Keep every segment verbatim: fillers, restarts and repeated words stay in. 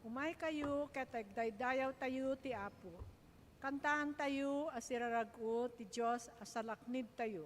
Umaykayo ket agdaydayawtayo ti Apo. Kantaantayo a sirarag-o ti Dios a salaknibtayo.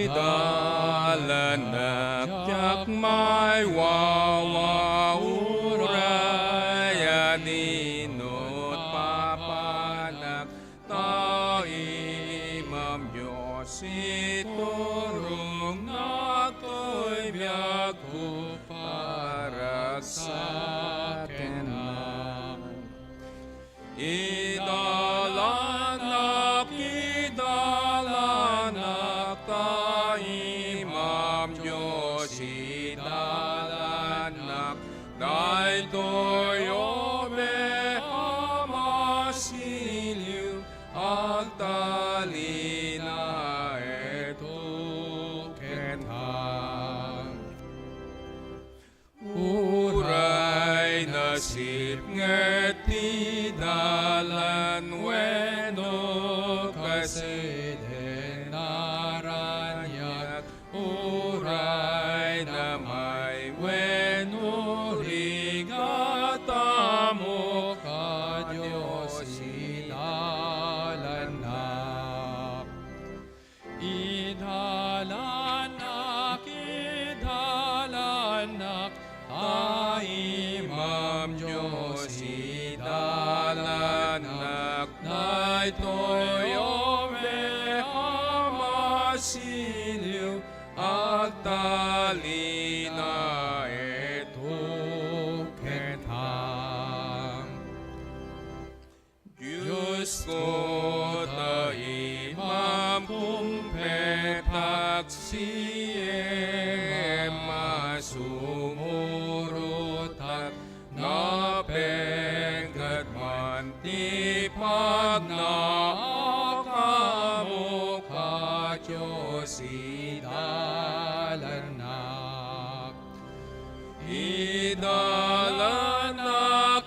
Idalanak diak maiwawa, uray a ninot papanak, ta Imam Dios iturongnak toy biagko para sa kennak. Idalanak, idalanak, ta Imam Dios idalanak, daytoy obeha masilio, agtalinaed kenka. Uray nasipnget ti dalan wenno kasaden a raniag, uray namay wenno rigat, ammok a Dios idalanak. Idalanak, idalanak, ta Imam Dios idalanak, daytoy obeha masilio, agtalinaed kenka. Diosko, ta Imam, kumpetak siem a sumurotak, napengngeg man ti pagnaak, ammok a Dios idalanak. Idalanak,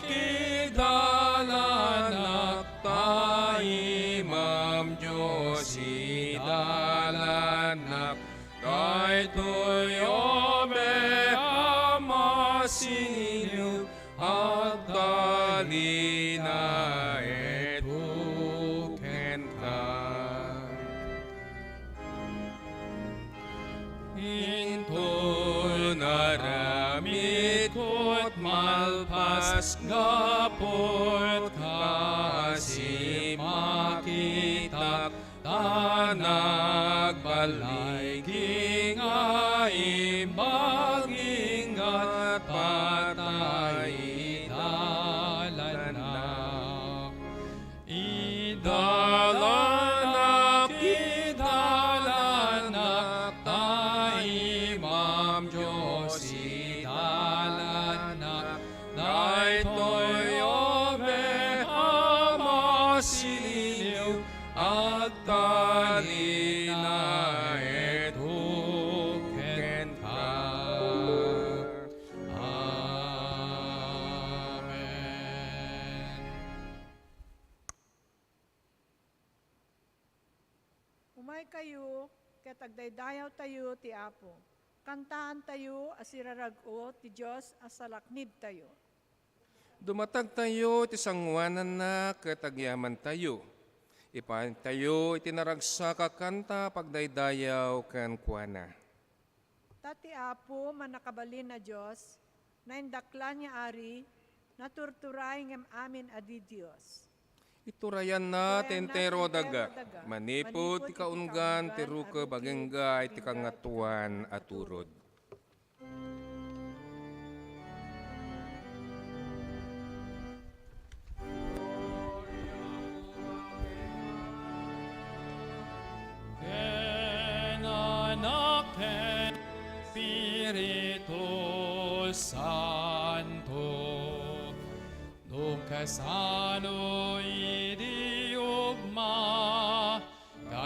idalanak, ta Imam Dios idalanak, daytoy obeha masilio, agtalinaedto kenka. Inton aramidko et malpas, gapu et kaasi makitak, ta nagbaligi nga imbag, inggana patay idalanak. Idalanak, idalanak, ta Imam Dios idalanak, daytoy obeha masilio, agtalinaedto kenka. Amen. Umaykayo ket agdaydayawtayo ti Apo. Kantaantayo a sirarag-o ti Dios a salaknibtayo. Dumatagtayo iti sangoananna ket agyamantayo. Ipaaytayo iti naragsak a kanta pagdaydayaw kenkuana. Ta ti Apo, Mannakabalin a Dios, naindaklan nga Ari, naturturay ngem amin a didios. Iturayanna ti entero a daga, manipud ti kaunggan ti rukeb agingga iti Kangatoan a Turod. Ken Anak, ken Espiritu Santo, no kasano idi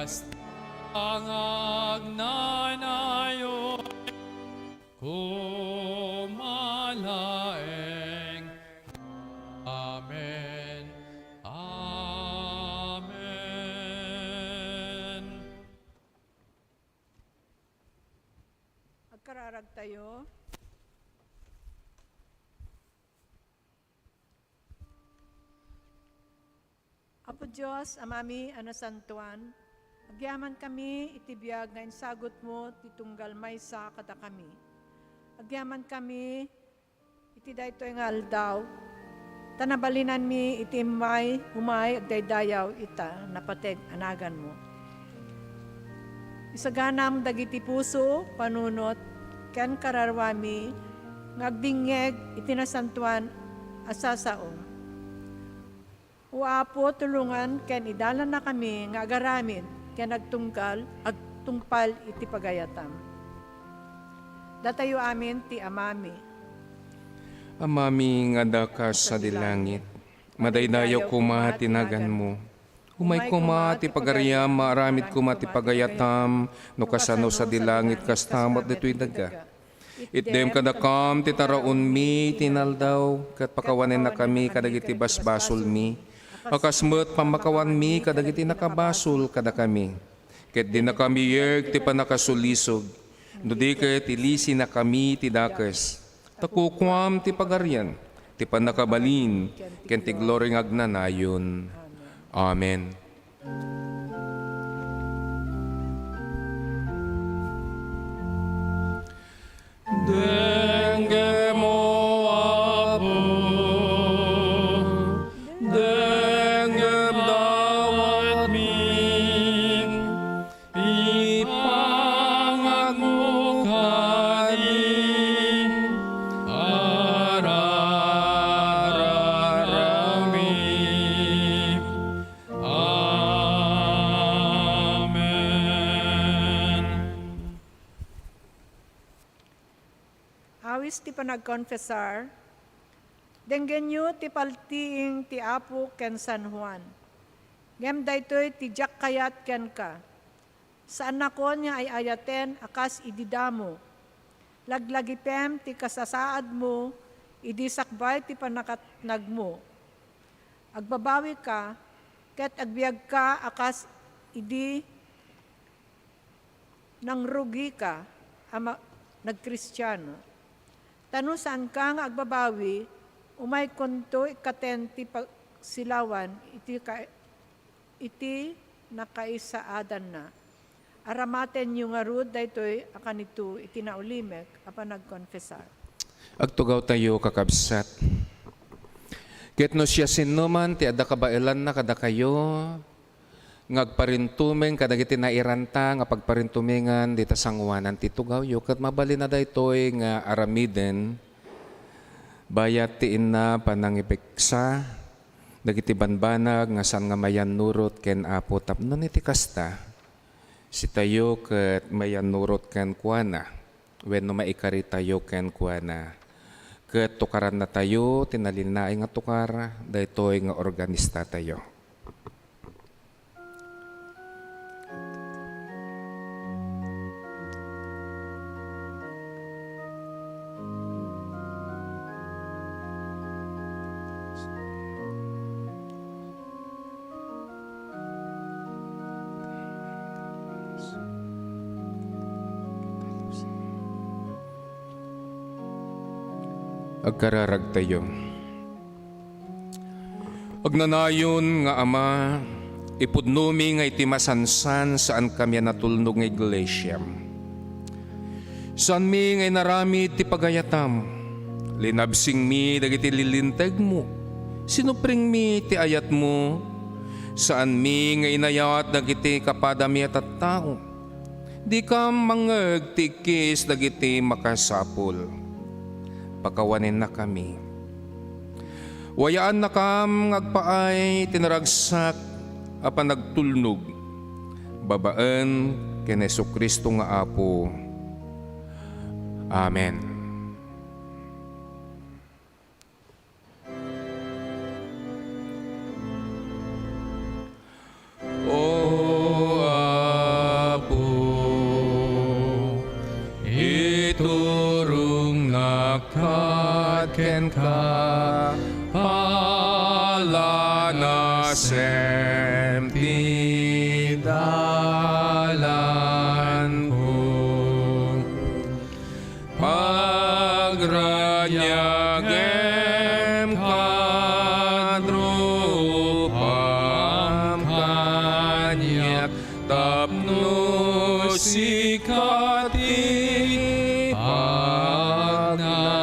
Kasta nga agnanayon, kumalaeng. Amen. Amen. Agkararag tayo. Apo Dios, Amami a nasantoan, agyamankami iti biag nga insagutmo ti tunggal maysa kadakami. Agyamankami iti daytoy nga aldaw, ta nabalinanmi iti immay umay agdaydayaw ita napateg a naganmo. Isaganam dagiti puso, panunot, ken kararwami nga agdingngeg iti nasantoan a sasaom. O Apo, tulongan ken idalannakami nga agaramid ken agtunggal, agtungpal iti pagayatam. Datayo amin ti Amami. Amami nga adda kas sadi langit, madaydayaw koma ti naganmo. Umay koma ti pagariam, maaramid koma ti pagayatam, no kasano sadi langit, kasta met ditoy daga. Itdem kadakam ti taraonmi iti inaldaw, ket pakawanennakami kadagiti basbasolmi, a kas met pammakawanmi kadagiti nakabasol kadakami. Ket dinakam iyeg ti pannakasulisog, no di ket ilisinakami ti dakes. Ta kukuam ti pagarian, ti pannakabalin, ken ti gloria nga agnanayon. Amen. Denggem, O Apo, denggem dawatmi, ipangagmo kadi, ararami. Amen. Awis ti panagkonfesar. Denggenyo ti paltiing ti Apo ken San Juan. Ngem daytoy ti diak kayat kenka. Saannakon nga ay-ayaten a kas idi damo. Laglagipem ti kasasaadmo idi sakbay ti pannakatnagmo. Agbabawika ket agbiagka a kas idi nangrugika a ma-, nagkristiano. Ta no saanka nga agbabawi, umaykonto ikkaten ti pagsilawan iti ka-, iti nakaisaadanna. Aramatenyo ngarud daytoy a kanito iti naulimek a panagkonfesar. Agtugawtayo, kakabsat. Ket no siasinoman ti adda kabaelanna kadakayo, nga agparintumeng kadagiti nairanta nga pagparintumengan dita sangoanan ti tugawyo, ket mabalin a daytoy nga aramiden, bayat ti inna panangipeksa dagiti banbanag nga saan nga mayannurot ken Apo tapno iti kasta, sitayo ket mayannurot kenkuana wenno maikaritayo kenkuana. Ket tukarannatayo ti nalinaing a tukar daytoy nga organistatayo. Agkararagtayo. Agnanayon nga Ama, ipudnomi nga iti masansan, saankami a natulnog nga iglesiam. Saanmi nga inaramid ti pagayatam. Linabsingmi dagiti lilintegmo. Sinupringmi ti ayatmo. Saanmi nga inayat dagiti kapadami a tattao. Dikam mangngeg ti ikkis dagiti makasapul. Pakawanennakami. Wayaannakam nga agpaay ti naragsak a panagtulnog babaen ken Jesu-Cristo nga Apo. Amen. O kenka, palanasem ti dalanko. Pagraniagem kad rupam kaniak tapno sika ti pagnaeddak.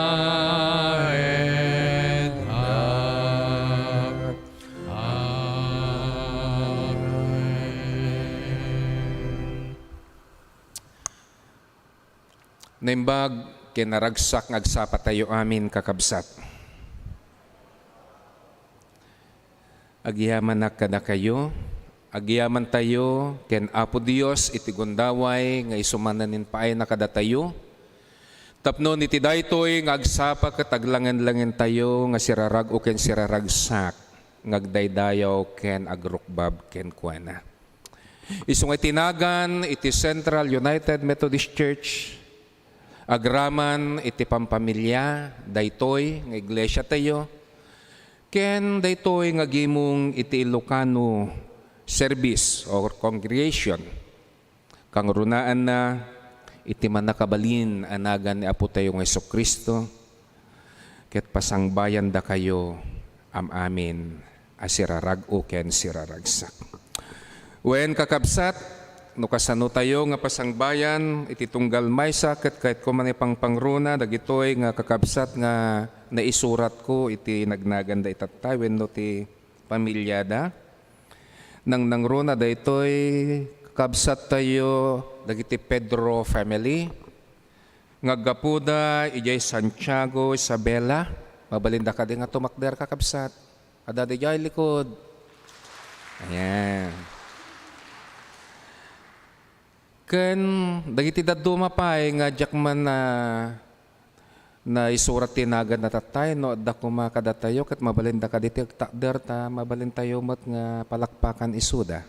Amen. Naimbag ken naragsak nga agsapatayo amin, kakabsat. Agyamanak kadakayo, agyamantayo ken Apo Dios iti gundaway nga isu manen impaayna kadatayo, tapno iti daytoy nga agsapa ket aglangenlangentayo nga sirarag-o ken siraragsak nga agdaydayaw ken agrukbab kenkuana. Isu nga iti nagan iti Central United Methodist Church, agraman iti pampamilia daytoy nga iglesiatayo, ken daytoy nga gimong iti Ilocano service or congregation. Kangrunaanna iti mannakabalin a nagan ni Apotayo nga Jesu-Cristo, ket pasangbayandakayo am-amin a sirarag-o ken siraragsak. Wen, kakabsat, no kasanotayo nga pasangbayan iti tunggal maysa, ket kayatko man ipangpangruna dagitoy nga kakabsat nga naisuratko iti nagnaganda itattay wenno ti pamiliada. Nangnangruna daytoy, kakabsattayo, dagiti Pedro family. Nga aggapuda idiay Santiago, Isabela. Mabalinda kadi nga tumakder, kakabsat? Adda diay likod. Ayan. Ken dagiti dadduma pay nga diak man na, naisurat ti nagan na tattay, no adda koma kadatayo, ket mabalinda kadi ti agtakder ta mabalintayo met nga palakpakan isuda.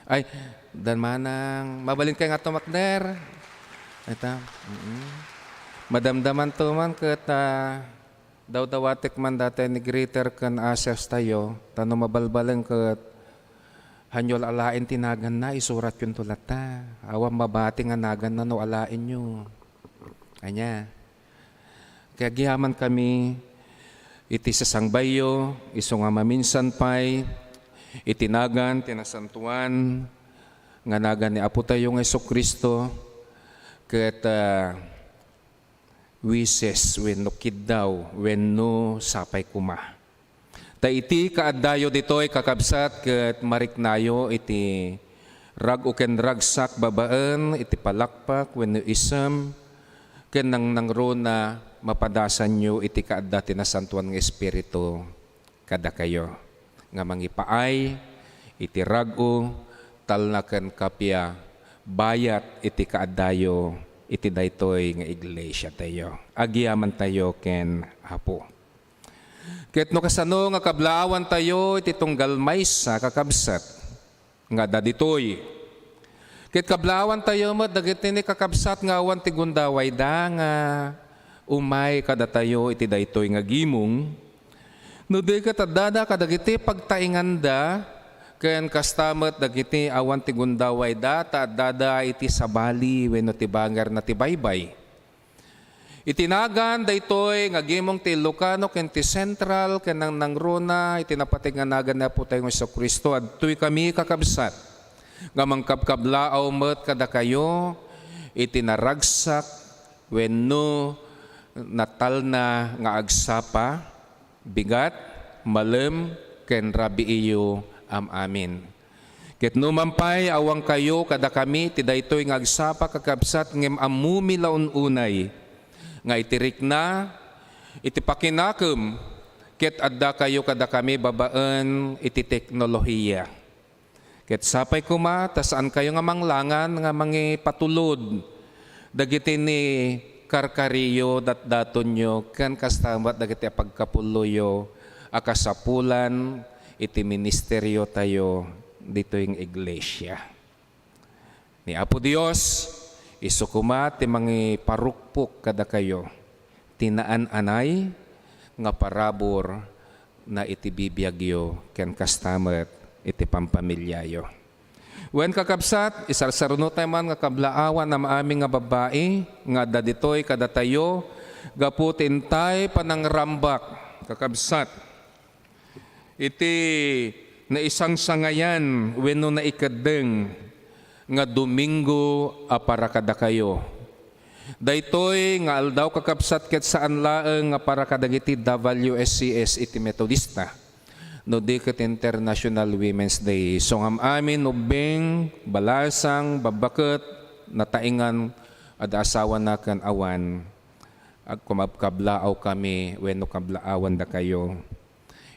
Ay, dan manang, mabalin kay nga tumakder. Ita, mm. Madamdaman to man ket, ah, dawdawatek man dati ni greeter ken ushers tayo, ta no mabalbalen ket hanyo alaen ti naganna, isuratyon to latta. Awan mabati nga naganna no alaenyo. Ania? Kay agyamankami iti sasangbayyo, isu nga maminsan pay iti nagan ti nasantoan nga nagan ni Apotayo nga Jesu-Cristo, ket, ah, wises wenno kiddaw wenno sapay koma. Ta iti kaaddayo ditoy, kakabsat, ket mariknayo iti rag-o ken ragsak babaen iti palakpak wenno isem ken nangnangruna, mapadasanyo iti kaadda ti Nasantoan nga Espiritu kadakayo nga mangipaay iti rag-o, talna ken kappia bayat iti kaaddayo iti daytoy nga iglesiatayo. Agyamantayo ken Apo. Ket no kasano nga kablaawantayo iti tunggal maysa, kakabsat, nga adda ditoy. Ket kablaawantayo met dagiti ni kakabsat nga awan ti gundawayda nga umay kadatayo iti daytoy nga gimong, no di ket addada kadagiti pagtainganda, ken kasta met dagiti awan ti gundawayda ta addada iti sabali wenno ti bangerna ti baybay. Iti nagan daytoy nga gimong ti Ilocano ken ti Central ken nangnangruna iti napateg nga nagan ni Apotayo nga Jesu-Cristo, adtoy kami, kakabsat, nga mangkabkablaaw met kadakayo iti naragsak wenno natalna nga agsapa, bigat, malem, ken rabiiyo am-amin. Ket numan pay, awankayo kadakami ti daytoy nga agsapa, kakabsat, ngem ammomi la un-unay nga iti rikna, iti pakinakem, ket addakayo kadakami babaen iti teknolohiya. Ket sapay koma ta saankayo nga manglangan nga mangipatulod dagiti ni karkariyo, datdatonyo, ken kasta met dagiti a pagkapulloyo a kasapulan iti ministeriotayo ditoy nga iglesia. Ni Apo Dios, isu koma ti mangiparukpok kadakayo. ti naan-anay nga parabur na iti bibiagyo ken kasta met iti pampamiliayo. Wen, kakabsat, isarsarunotay man nga kablaawan am-amin nga babbai nga adda ditoy kadatayo gapu ti intay panangrambak, kakabsat. Iti naisangsangayan wenno naikeddeng nga Domingo a para kadakayo. Daytoy nga aldaw, kakabsat, ket saan laeng nga para kadagiti W S C S iti Metodista, no di ket International Women's Day. So, ngam-amin, ubbing, balasang, babbaket, nataingan, adda asawana ken awan, agkumabkablaaw kami wenno kablaawandakayo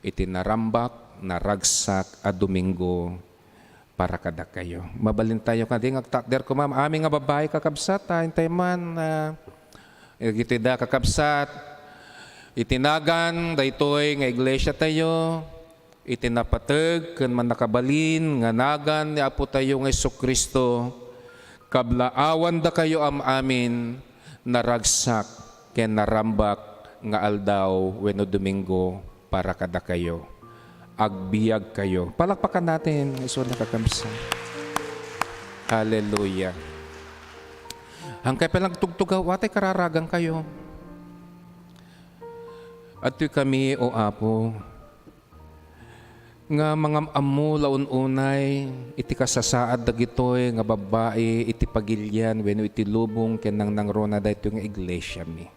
iti narambak, naragsak a Domingo para kadakayo. Mabalintayo kadi nga agtakder koma, amin nga babbai, kakabsat, ta intay man, ah, iti da, kakabsat, iti nagan daytoy nga iglesia tayo, iti napateg ken mannakabalin nga nagan ni Apo tayo nga Jesu-Cristo, kablaawandakayo am-amin, naragsak ken narambak nga aldaw wenno Domingo para kadakayo. Agbiagkayo. Palakpakan natin. Isu na, kakabsat. Hallelujah. Hangkay pay lang tugtugaw, watay kararagankayo. Adtoy kami, O Apo, nga mangam-ammo la un-unay iti kasasaad dagitoy nga babbai iti pagilian wenno iti lubong ken nangnangruna daytoy nga iglesiami.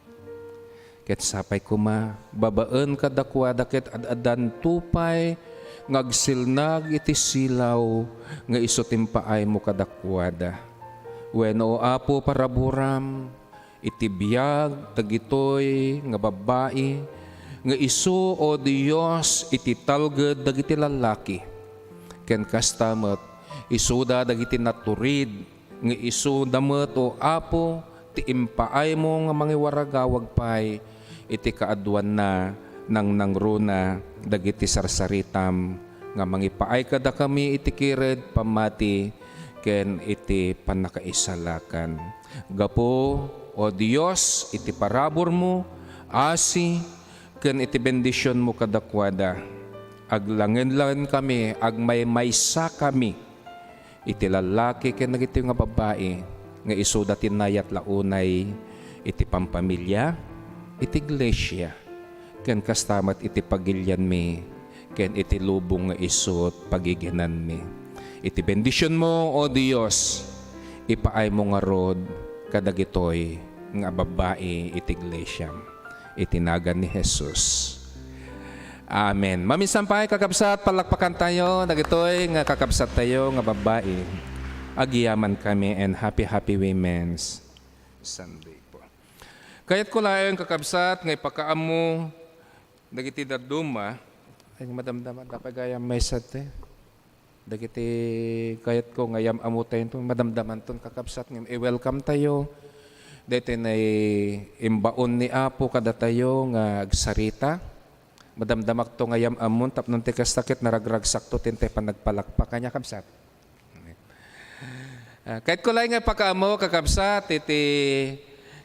Ket sapay koma, babaen kadakuada ket ad-addanto pay nga agsilnag iti silaw nga isu ti impaaymo kadakuada. Wen, O Apo, paraburam iti biag dagitoy nga babbai nga isu, O Dios, iti talged dagiti lallaki. Ken kasta met, isuda dagiti naturid nga isuda met, O Apo, ti impaaymo nga mangiwaragawag pay iti kaaduanna, nangnangruna dagiti sarsaritam nga mangipaay kadakami iti kired, pammati, ken iti pannakaisalakan. Gapu, O Dios, iti paraburmo, asi, ken iti bendisionmo kadakuada, aglangen-langenkami, agmaymaysakami iti lallaki ken dagiti nga babbai nga isuda ti nayat la unay iti pampamilia, iti iglesia, ken kasta met iti pagilianmi ken iti lubong nga isu ti pagiginanmi. Iti bendisionmo, O Dios, ipaaymo ngarud kadagitoy nga babbai iti iglesiam. Iti nagan ni Jesus. Amen. Maminsan pay, kakabsat, palakpakantayo dagitoy nga kakabsattayo nga babbai. Agyamankami and happy, happy Women's Sunday po. Kayatko laeng, kakabsat, nga ipakaammo dagiti dadduma. Ay, madamdama, dapat gayam may sarte. Dagiti kayatko nga yam-ammotayo, madamdamanton, kakabsat, nga i-welcome tayo. Daytoy naibaon ni Apo kadatayo nga agsarita. Madamdamakto nga yam-ammon tapno ti kasta ket naragragsakto ti intay panagpalakpak. Ania, kabsat? Ah, kayatko laeng nga ipakaammo, kakabsat, iti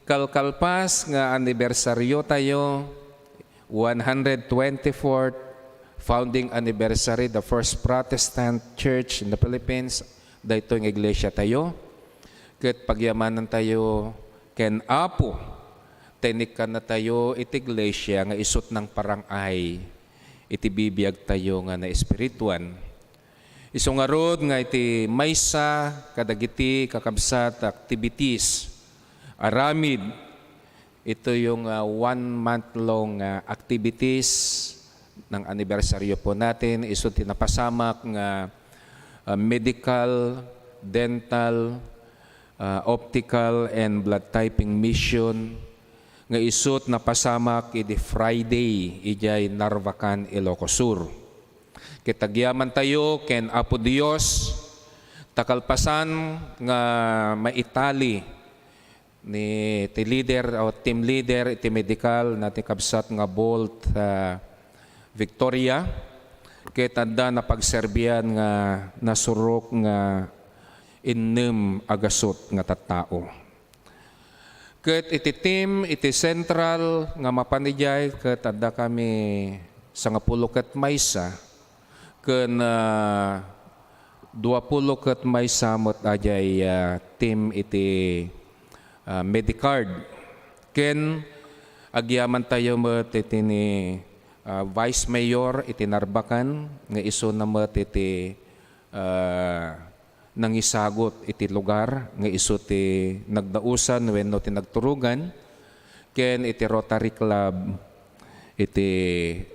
kalkalpas nga anibersaryo tayo, one hundred twenty-fourth founding anniversary, the first Protestant church in the Philippines, daytoy nga iglesia tayo. Ket pagyamanan tayo ken Apo, ta inikkannatayo iti iglesia nga isut nangparang-ay iti bibiag tayo nga naespirituan. Isu ngarud nga iti maysa kadagiti, kakabsat, activities, aramid, itoy nga one month long, ah, activities ng anibersaryo po natin, isu ti napasamak nga, ah, medical, dental, ah, optical, and blood typing mission nga isut napasamak idi Friday idiay Narvacan, Ilocos Sur. Ket agyamantayo ken Apo Dios, ta kalpasan nga maitali ni ti leader o team leader iti medical na ti kabsat nga Bolt, ah, Victoria, ket adda napagserbian nga nasurok nga innem a gasut nga tattao. Ket iti team iti Central nga mapan idiay, ket adda kami sangapulo ket maysa, ken, ah, duapulo ket maysa met idiay, ah, team iti, ah, Medicard. Ken agyamantayo met iti ni, ah, Vice Mayor iti Narbacan nga isuna met iti ah, nangisagut iti lugar nga isu ti nagdausan wenno ti nagturugan, ken iti Rotary Club iti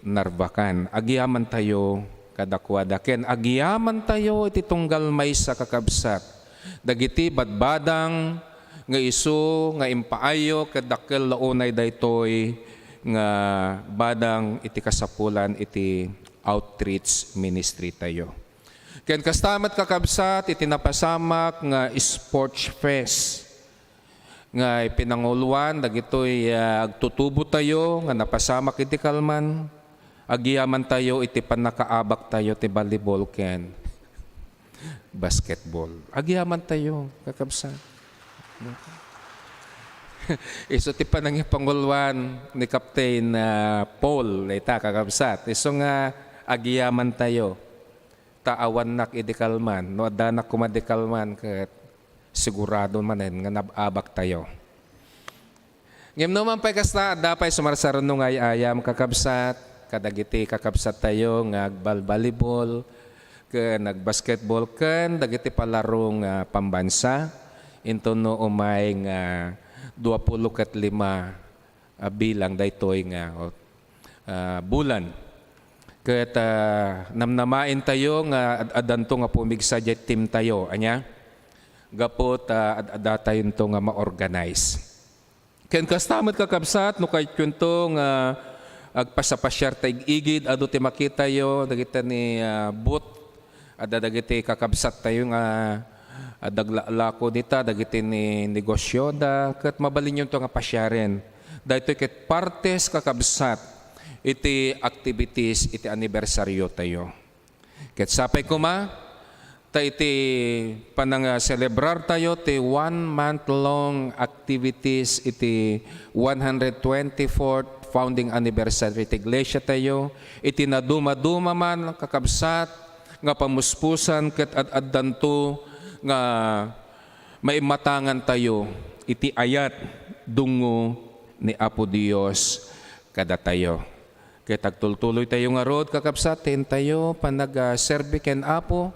Narbacan. Agyamantayo kadakuada, ken agyamantayo iti tunggal maysa, kakabsat, dagiti badbadang nga isu nga impaayyo ket dakkel la unay daytoy nga badang iti kasapulan iti outreach ministry tayo. Ken kasta met, kakabsat, iti napasamak nga sports fest nga ipinanguloan dagitoy, ah, agtutubo tayo nga napasamak iti kalman, agyaman tayo iti pannakaabak tayo ti volleyball ken basketball. Agyaman tayo, kakabsat. Isu ti panangipanguloan ni Captain, ah, Paul, dayta, kakabsat. Isu nga agyaman tayo. Ta awannak idi kalman. No addanak koma di kalman, ket sigurado manen nga nab-abak tayo. Ngem no man pay kasta, adda pay sumarsaruno nga ay-ayam, kakabsat, kadagiti kakabsat tayo nga agbalbalibol, ken agbasketball, ken dagiti palaro nga pambansa, inton no umay nga duapulo ket lima a bilang daytoy nga, o, ah, bulan. Ket, ah, namnamaen tayo nga ad-addanto nga pumigsa diay team tayo, ania? Gapu ta ad-addatayonto nga ma-organize. Ken kasta met, kakabsat, no kayatkonto nga agpasapasiar ta ig-igid, adu ti makitayo, dagita ni, ah, booth, adda dagiti kakabsat tayo nga, ah, naglalako dita, dagiti ni negosyoda, ket mabalinyonto nga pasiaren. Daytoy ket partes, kakabsat, iti activities iti anibersaryo tayo. Ket sapay koma, ta iti panangaselebrar tayo ti one month long activities iti one hundred twenty-fourth founding anniversary ti Iglesia tayo, iti nadumaduma man, kakabsat, nga pamuspusan ket ad-addanto nga maimmatangan tayo iti ayat dungngo ni Apo Dios kadatayo. Ket agtultuloy tayo ngarud, kakabsat, ti intayo panagserbi ken Apo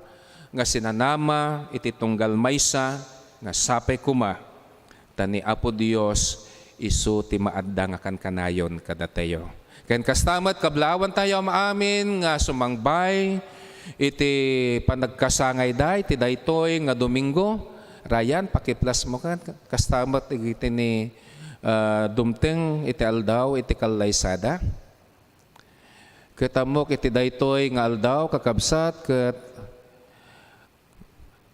nga sinanama iti tunggal maysa nga sapay koma ta ni Apo Dios isu ti maadda nga kankanayon kadatayo. Ken kasta met, kablaawan tayo amin nga sumangbay iti panagkasangayda iti daytoy nga Domingo. Ryan, pakiplasmo ket kasta met iti ni, ah, dumteng iti aldaw iti kallaysada. Ket ammok iti daytoy nga aldaw, kakabsat, ket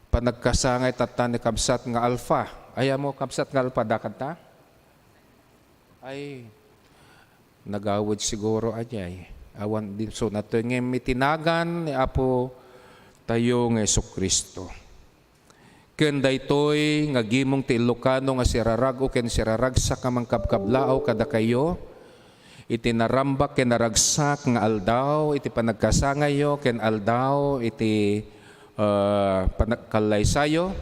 panagkasangay tatta ni kabsat nga Alpha. Ay, ammok, kabsat nga Alpha, dakad ta? Ay, nagawid siguro, ajay. Awan din so nato ngem iti nagan ni Apo tayo nga Jesu-Cristo. Ken daytoy nga gimong ti Ilocano nga sirarag-o ken siraragsak nga mangkabkablaaw kadakayo iti narambak ken naragsak nga aldaw iti panagkasangayyo ken aldaw iti, ah, panagkallaysayo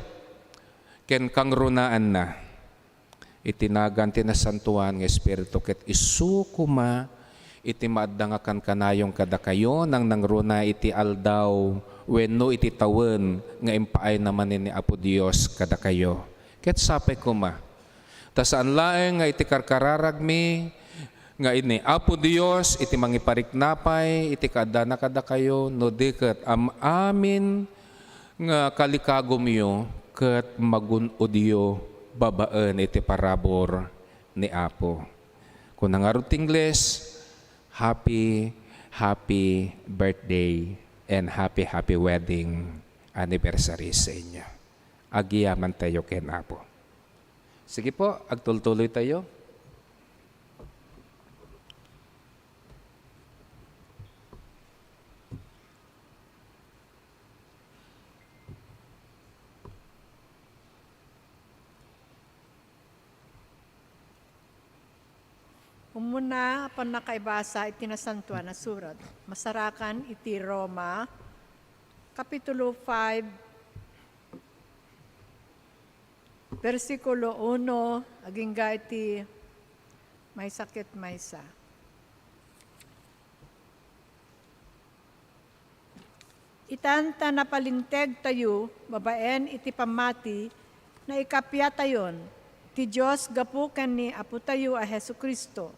ken kangrunaanna. Iti nagan ti Nasantoan nga Espiritu, ket isu koma iti maadda nga kankanayon kadakayo, nangnangruna iti aldaw wenno iti tawen nga impaayna manen ni Apo Dios kadakayo. Ket sapay koma, ta saan laeng nga iti karkararagmi nga ni Apo Dios iti mangipariknapay iti kaaddana kadakayo, no di ket am-amin nga kalikagumyo ket magun-odyo babaen iti parabur ni Apo. Kuna ngarud ti Ingles, "Happy, happy birthday and happy, happy wedding anniversary sa inyo." Agiyamantayo ken Apo. Sige po, agtultuloy tayo. Umuna a pannakaibasa iti Nasantoan a Surat. Masarakan iti Roma, Kapitulo five, bersikulo uno, agingga iti maysa ket maysa. Itan ta napalinteg tayo babaen iti pammati, naikappia tayon ti Dios gapu ken ni Apo tayo a Jesu-Cristo.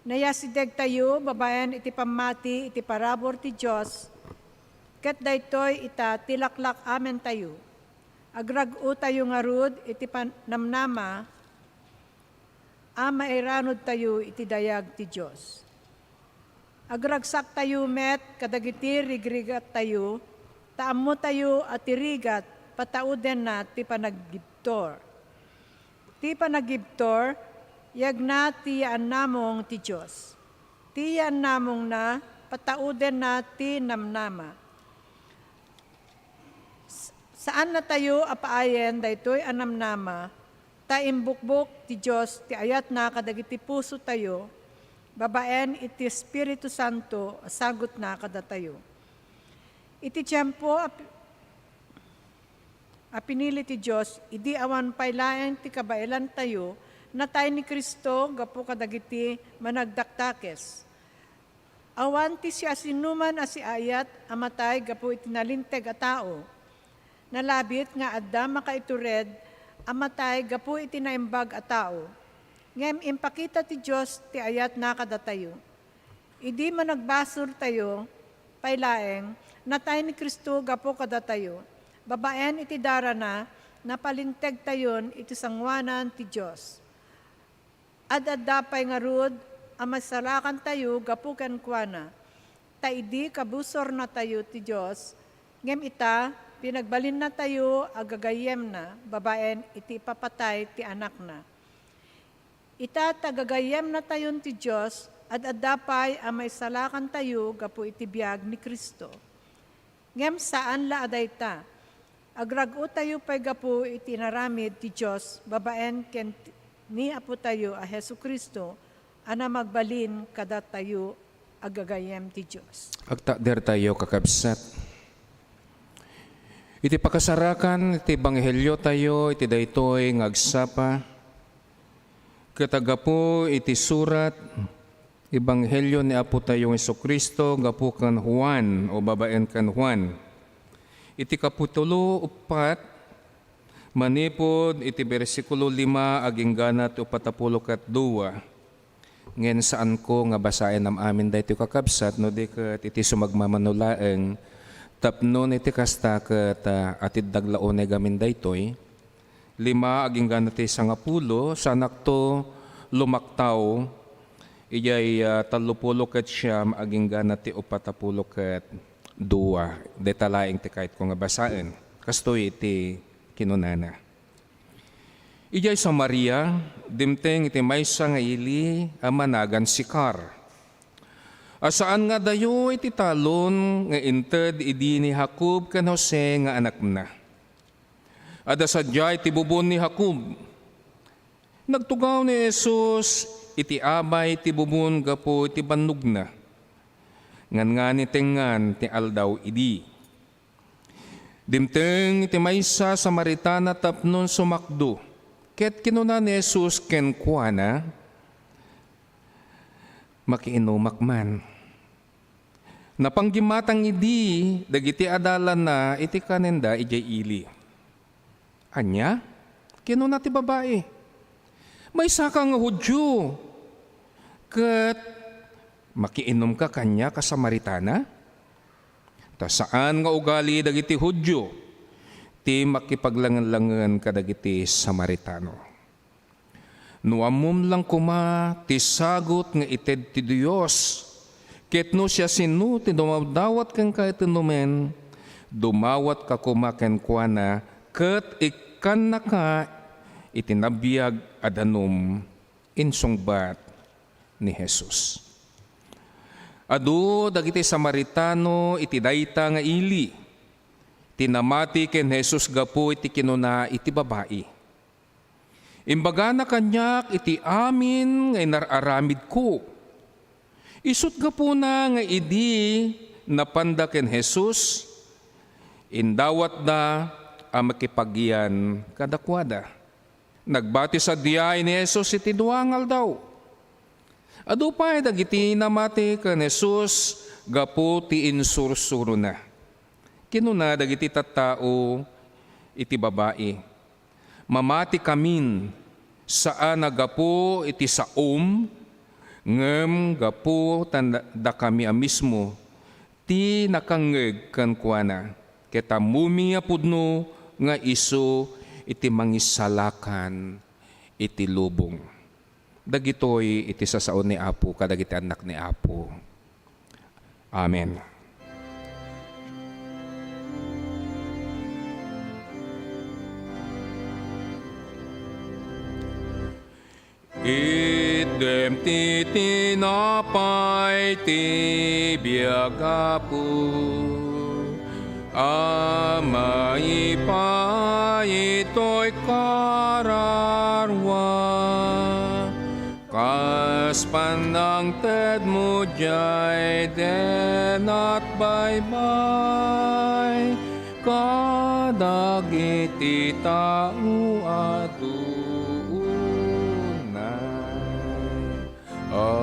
Nayasideg tayo babaen iti pammati iti parabur ti Dios, ket daytoy ita ti laklak-amen tayo. Agrag-o tayo ngarud iti pan-, namnama a mairanod tayo iti dayag ti Dios. Agragsak tayo met kadagiti rigrigat tayo, ta ammo tayo a ti rigat pataudenna ti panagibtur. Ti panagibtur, yegna ti yaannamong ti Dios. Ti yaannamongna, pataudenna ti namnama. S-, saanna tayo a paayen daytoy a namnama, ta imbukbok ti Dios ti ayatna kadagiti puso tayo, babaen iti Espiritu Santo a sagutna kadatayo. Iti tiempo a pi-, a pinili ti Dios, idi awan pay laeng ti kabaelan tayo, natay ni Cristo gapu kadagiti managdakdakes. Awan ti siasinoman a siaayat a matay gapu iti nalinteg a tao. Nalabit nga adda makaitured a matay gapu iti naimbag a tao. Ngem impakita ti Dios ti ayatna kadatayo. Idi managbasoltayo pay laeng, natay ni Cristo gapu kadatayo. Babaen iti darana, napalintegtayon iti sangoanan ti Dios. Ad-adda pay ngarud a masarakantayo gapu kenkuana, ta idi kabusornatayo ti Dios, ngem ita, pinagbalinnatayo a gagayyemna babaen iti ipapatay ti Anakna. Ita ta gagayyemnatayon ti Dios, ad-adda pay a maisalakantayo gapu iti biag ni Cristo. Ngem saan la a dayta, agrag-otayo pay gapu iti inaramid ti Dios babaen ken ti-, ni Apotayo a Jesu-Cristo a namagbalin kadatayo a gagayyem ti Dios. Agtakdertayo, kakabsat. Iti pakasarakan iti ebangheliotayo iti daytoy nga agsapa, ket aggapu iti surat, Ebanghelio ni Apotayo Jesu-Cristo gapu ken Juan o babaen ken Juan. Iti Kapitulo uppat, manipud iti bersikulo lima aginggana ti uppat a pulo ket dua. Ngem saanko nga basaen am-amin daytoy, kakabsat, no di ket iti sumagmamano laeng tapno iti kasta ket, ah, atiddag la unay gamin daytoy. Lima aginggana ti sangapulo, saanakto lumaktaw idiay, ah, tallopulo ket siam aginggana ti uppat a pulo ket dua. Dayta laeng ti kayatko nga basaen. Kastoy iti kinunana. Idiay Samaria, dimteng iti maysa nga ili a managan Sicar, a saan nga adayo iti talon nga inted idi ni Jacob ken Jose nga anakna. Adda sadiay ti bubon ni Jacob. Nagtugaw ni Jesus iti abay ti bubon gapu iti bannogna. Ngannani tengngan ti aldaw idi. Dimteng iti maysa a Samaritana tapno sumakdo, ket kinuna ni Jesus kenkuana, "Makiinumak man." Napanggimmatang idi dagiti adalanna iti kanenda idiay ili. "Ania?" kinuna ti babai. "Maysaka nga Judio, ket makiinumka kaniak a Samaritana?" Ta saan nga ugali dagiti Judio ti makipaglangen-langen kadagiti Samaritano. No ammom lang koma ti sagut nga ited ti Dios, ket no siasino ti dumawdawat kenka iti numen, dumawatka koma kenkuana ket ikkannaka iti nabiag a danum, insungbat ni Jesus. Adu dagiti Samaritano iti dayta nga ili ti namati ken Jesus gapu iti kinuna iti babai. Imbagana kaniak iti amin nga inar-aramidko. Isut' gapuna nga idi napanda ken Jesus, indawatda a makipagyan kadakuada. Nagbati sadiay ni Jesus iti dua nga aldaw. Adu pay dagiti namati ken Jesus gapu ti insursurona. Kinuna dagiti tattao iti babai, "Mamatikamin, saan a gapu iti saom, ngem gapu ta dakami a mismo ti nakangngeg kenkuana, ket ammomi a pudno nga isu iti mangisalakan iti lubong." Dagitoy iti sasaon ni Apo kadagiti annak ni Apo. Amen. Itdem ti tinapay ti biag, Apo, a maipaay itoy kararua, kas panangtedmo diay denat baybay kadagiti tao a tuonay. Amen.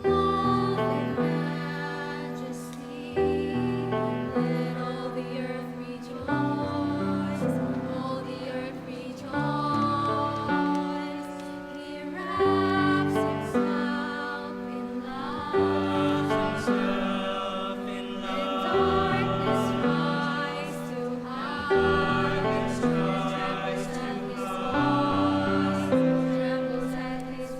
Clothed in majesty, let all the earth rejoice. All the earth rejoice. He wraps himself in light. And darkness rise to hide. Trembles at his voice. Trembles at his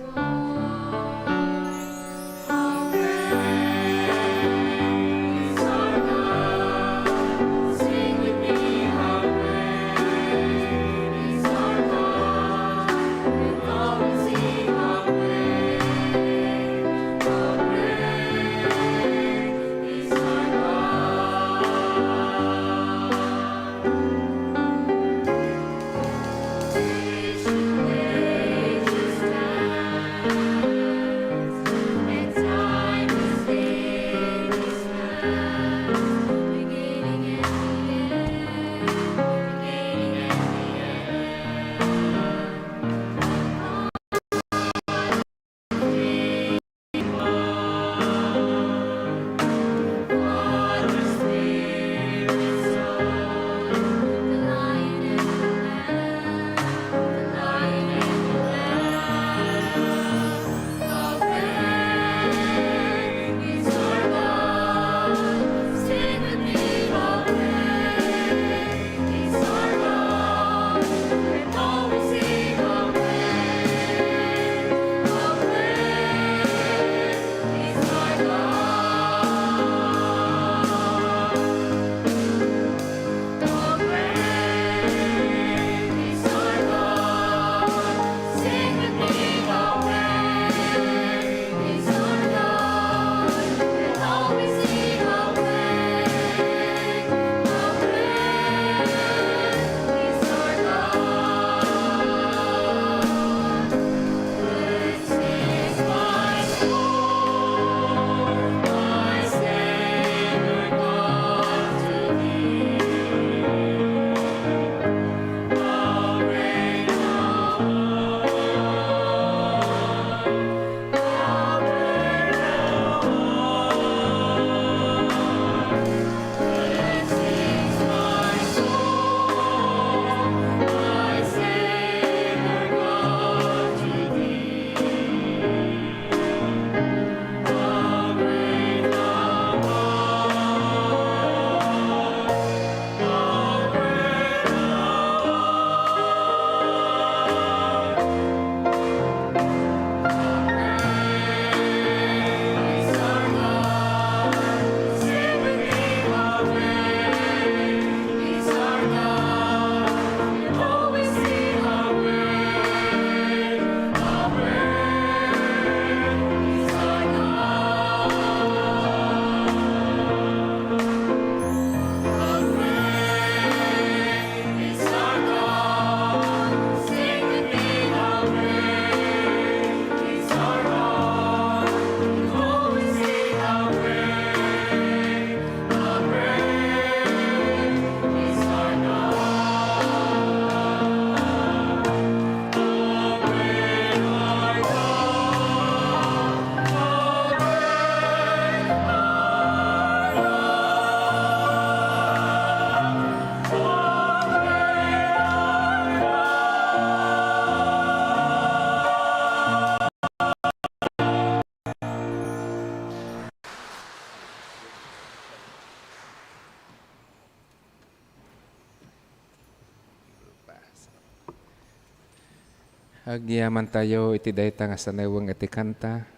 Agyamantayo iti dayta nga saneweng iti kanta.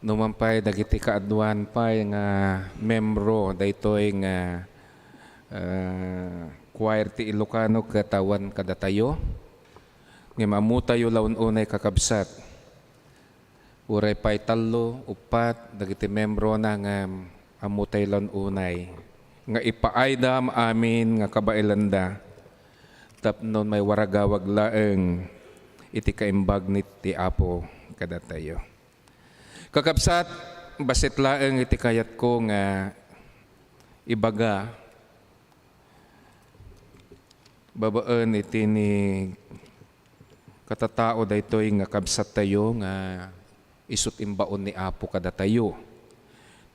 Numan pay dagiti kaaduan pay nga membro daytoy nga, ah, choir ti Ilocano ket awan kadatayo. Ngem ammotayo la un-unay, kakabsat. Uray pay tallo, uppat dagiti membrona nga ammotayo la un-unay nga ipaaydam amin nga kabaelanda tapno maiwaragawag laeng iti kaimbag ni ti Apo kadatayo. Kakabsat, bassit laeng iti kayatko nga ibaga babaen iti ni katatao daytoy nga kabsattayo nga isut' imbaon ni Apo kadatayo.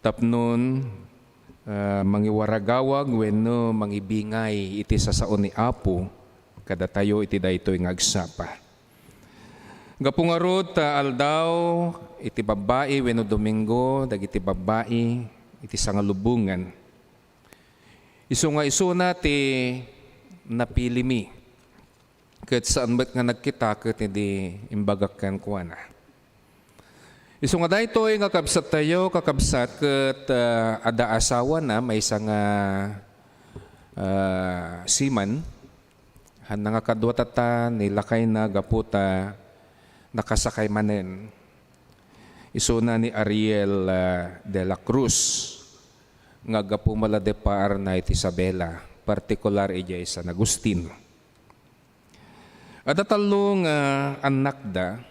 Tapnon, ah, mangiwaragawag wenno mangibingay iti sasao ni Apo kadatayo iti daytoy nga agsapa. Gapu ngarud ta aldaw iti babbai wenno Domingo dagiti babbai iti sangalubongan. Isu nga isuna ti napilimi, ket saan met nga nagkita ket idi imbagak kenkuana. Isu nga daytoy nga kabsattayo, kakabsat, ket, ah, adda asawana, maysa nga, ah, seaman. Hanna nga kadua tatta ni lakayna gapu ta nakasakay manen. Isuna ni Ariel, ah, de la Cruz nga aggapu met la dayta paarna iti Isabela, partikular idiay San Agustin. Adda tallo nga annakda,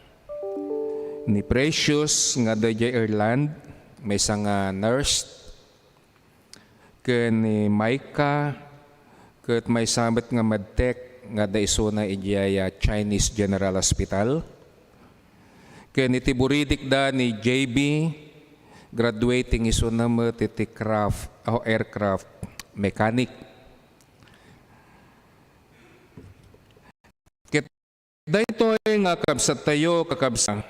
ni Precious nga adda idiay Ireland, maysa nga nurse, ken ni Micah, ket maysa met nga medtech nga adda isuna idiay, ah, Chinese General Hospital. Ken iti buridikda ni J B, graduating isuna met iti craft, o aircraft mechanic. Ket daytoy nga kabsattayo, kakabsat,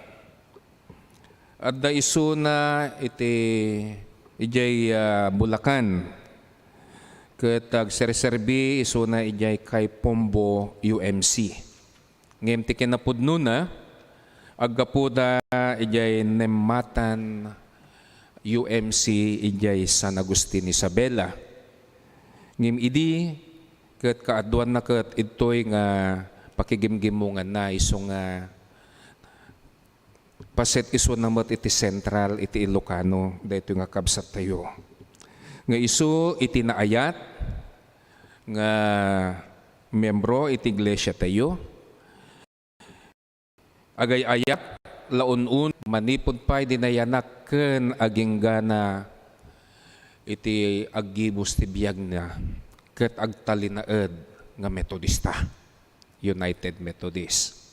adda isuna iti idiay, ah, Bulacan. Ket agserserbi isuna idiay Kaipombo U M C. Ngem ti kinapudnona, aggapuda idiay Nemmatan U M C idiay San Agustin, Isabela. Ngem idi ket kaaduanna ket idtoy nga pakigimgimmonganna isu nga paset isuna met iti sentral iti Ilocano daytoy nga kabsattayo. Nga isu iti naayat nga membro iti iglesiatayo, agay-ayat la un-un manipud pay di nayanak ken aginggana iti aggibus ti biagna ket agtalinaed nga Metodista, United Methodist.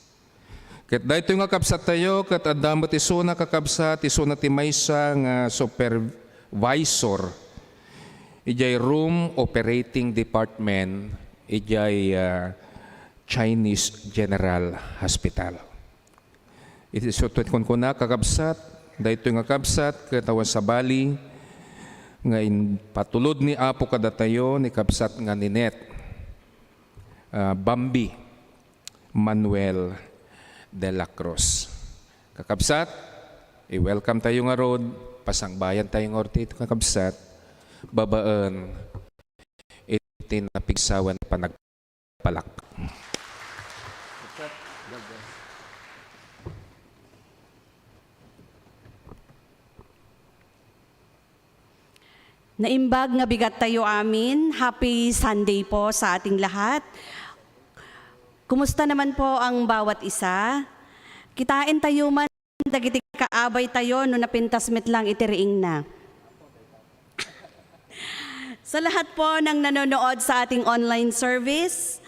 Ket daytoy nga kabsattayo, ket adda met isuna, kakabsat, isuna ti maysa nga supervisor idiay Room Operating Department idiay, ah, Chinese General Hospital. Iti isu ti kunkuna, kakabsat, daytoy nga kabsat ket awan sabali nga impatulod ni Apo kadatayo ni kabsat nga Ninette, ah, Bambi Manuel de la Cruz. Kakabsat, i-welcome tayo ngarud, pasangbayan tayo ngarud ti kakabsat, babaen iti napigsawan a panagpalak. Naimbag nga bigat tayo amin. Happy Sunday po sa ating lahat. Kumusta naman po ang bawat isa? Kitain tayo man dagiti kaabay tayo no napintas met lang iti riingna. Sa lahat po ng nanonood sa ating online service,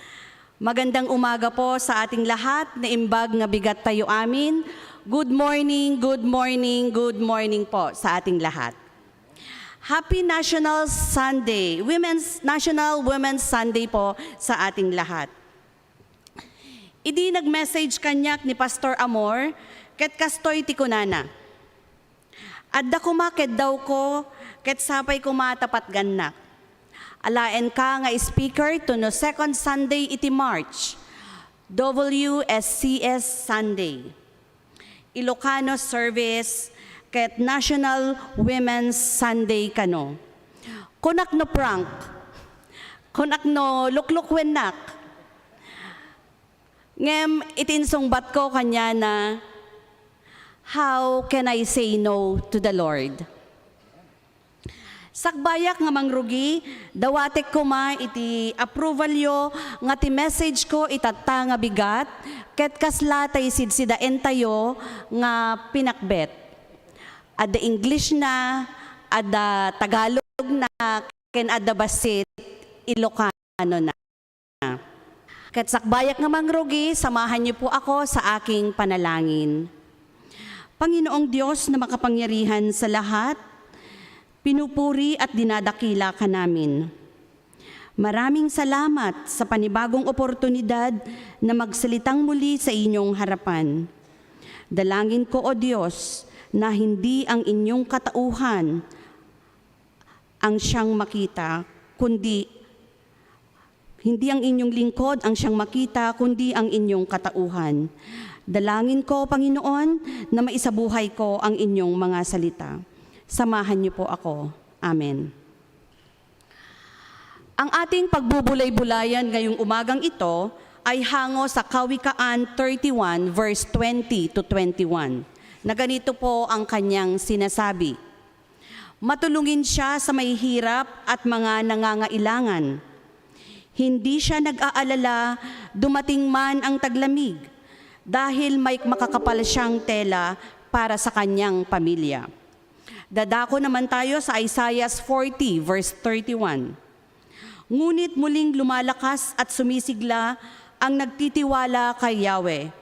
magandang umaga po sa ating lahat. Naimbag nga bigat tayo amin. Good morning, good morning, good morning po sa ating lahat. Happy National Sunday, Women's, National Women's Sunday po sa ating lahat. Idi nag-message kaniak ni Pastor Amor, ket kastoy ti kunana, "Adda koma keddawko, ket sapay koma ta patgannak. Alaenka nga speaker to no second Sunday iti March. W S C S Sunday, Ilocano Service, ket National Women's Sunday kano. Kunak no prank, kunak no luklukwennak. Ngem iti insungbatko kaniana, "How can I say no to the Lord?" Sakbayak nga mangrugi, dawatek koma iti approvalyo nga ti messageko itatta nga bigat, ket kasla ti sidsidaentayo nga pinakbet. Adda Englishna, adda Tagalogna, ken adda bassit Ilocanona. Ket sakbayak nga mangrugi, samahan niyo po ako sa aking panalangin. Panginoong Diyos na makapangyarihan sa lahat, pinupuri at dinadakila ka namin. Maraming salamat sa panibagong oportunidad na magsalitang muli sa inyong harapan. Dalangin ko, O Diyos, na hindi ang inyong katauhan ang siyang makita, kundi, hindi ang inyong lingkod ang siyang makita, kundi ang inyong katauhan. Dalangin ko, Panginoon, na maisabuhay ko ang inyong mga salita. Samahan niyo po ako. Amen. Ang ating pagbubulay-bulayan ngayong umagang ito ay hango sa Kawikaan thirty-one, verse twenty to twenty-one, na ganito po ang kanyang sinasabi, "Matulungin siya sa mahihirap at mga nangangailangan. Hindi siya nag-aalala dumating man ang taglamig, dahil may makakapal siyang tela para sa kanyang pamilya." Dadako naman tayo sa Isaiah forty, verse thirty-one. "Ngunit muling lumalakas at sumisigla ang nagtitiwala kay Yahweh.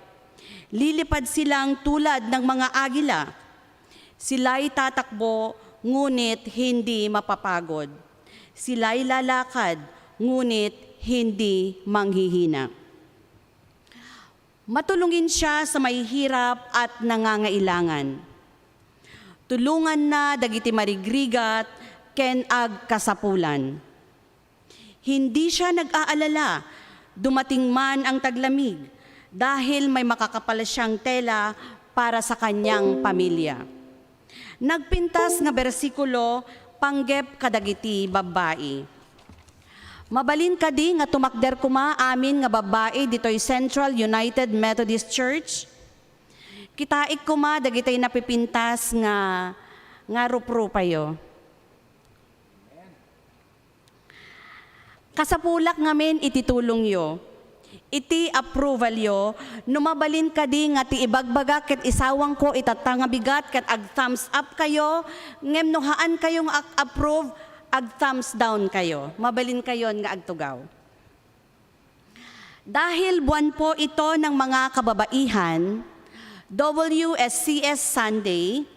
Lilipad silang tulad ng mga agila. Sila'y tatakbo, ngunit hindi mapapagod. Sila'y lalakad, ngunit hindi manghihina." Matulungin siya sa mahihirap at nangangailangan. Tulonganna dagiti marigrigat ken agkasapulan. Hindi siya nag-aalala dumating man ang taglamig, dahil may makakapal siyang tela para sa kanyang pamilya. Nagpintas nga bersikulo panggep kadagiti babbai. Mabalin kadi nga tumakder koma amin nga babbai ditoy Central United Methodist Church? Kitaek koma dagitoy napipintas nga, nga ruprupayo. Kasapulak ngamin iti tulongyo, iti approvalyo, no mabalin kadi nga ti ibagbagak ket isawangko itatta nga bigat ket ag-thumbs up kayo, ngem no haan kayo nga ag-approve, ag-thumbs down kayo. Mabalin kayon nga agtugaw. Dahil buwan po ito ng mga kababaihan, W S C S Sunday,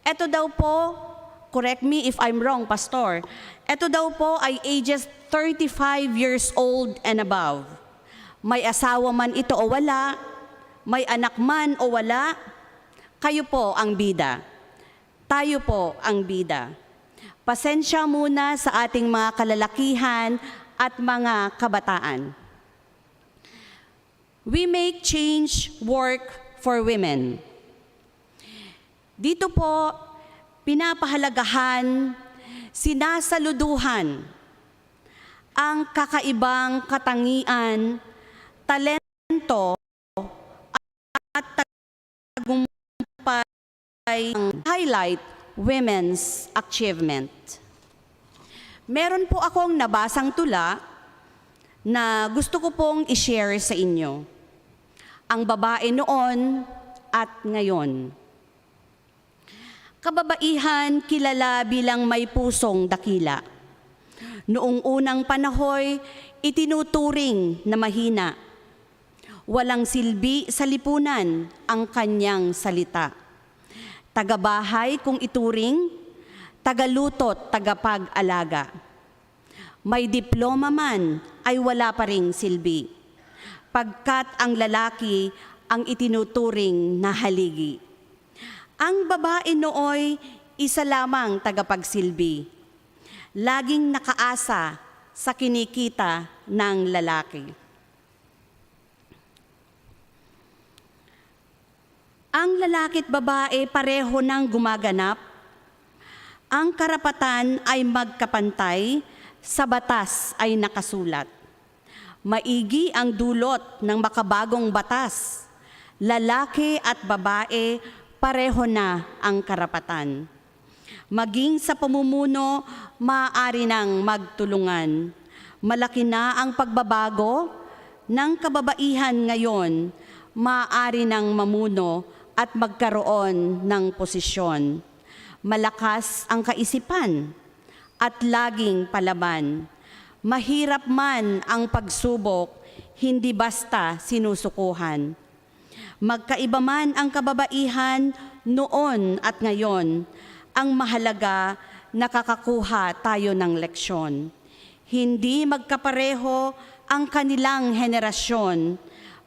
eto daw po, correct me if I'm wrong, Pastor, eto daw po ay ages thirty-five years old and above. May asawa man ito o wala, may anak man o wala, kayo po ang bida. Tayo po ang bida. Pasensya muna sa ating mga kalalakihan at mga kabataan. We make change work for women. Dito po, pinapahalagahan, sinasaluduhan ang kakaibang katangian, talento at tagumpay ng Highlight Women's Achievement. Meron po akong nabasang tula na gusto ko pong i-share sa inyo. Ang babae noon at ngayon. Kababaihan kilala bilang may pusong dakila. Noong unang panahoy, itinuturing na mahina. Walang silbi sa lipunan ang kanyang salita. Tagabahay kung ituring, tagaluto't tagapag-alaga. May diploma man ay wala pa ring silbi, pagkat ang lalaki ang itinuturing na haligi. Ang babae nooy isa lamang tagapagsilbi, laging nakaasa sa kinikita ng lalaki. Ang lalaki at babae pareho nang gumaganap. Ang karapatan ay magkapantay sa batas ay nakasulat. Maigi ang dulot ng makabagong batas. Lalaki at babae pareho na ang karapatan. Maging sa pamumuno, maaari nang magtulungan. Malaki na ang pagbabago ng kababaihan ngayon, maaari nang mamuno at magkaroon ng posisyon. Malakas ang kaisipan at laging palaban. Mahirap man ang pagsubok, hindi basta sinusukuhan. Magkaiba man ang kababaihan noon at ngayon, ang mahalaga, nakakakuha tayo ng leksyon. Hindi magkapareho ang kanilang henerasyon.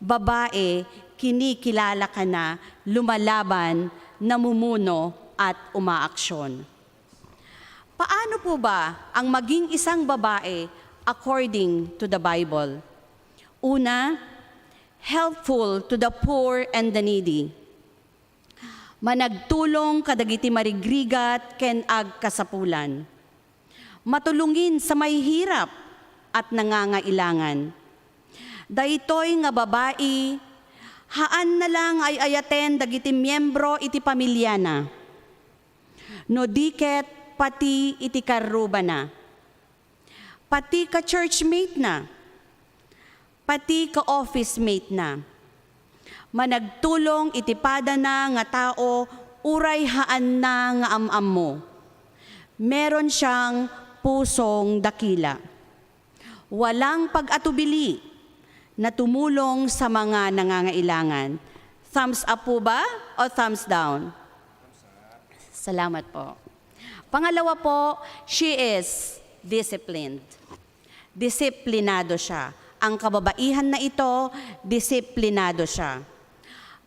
Babae, kinikilala ka na, lumalaban, namumuno, at umaaksyon. Paano po ba ang maging isang babae according to the Bible? Una, helpful to the poor and the needy. Managtulong kadagiti marigrigat ken agkasapulan. Matulongin sa mahihirap at nangangailangan. Daytoy nga babai, haan na lang ay-ayaten dagiti miembro iti pamiliana. No di ket pati iti karrubana. Pati ka-churchmate na. Pati ka-office mate na. Managtulong iti padana nga tao uray haanna nga am-ammo. Meron siyang pusong dakila. Walang pag-atubili na tumulong sa mga nangangailangan. Thumbs up po ba o thumbs down? Salamat po. Pangalawa po, she is disciplined. Disiplinado siya. Ang kababaihan na ito, disiplinado siya.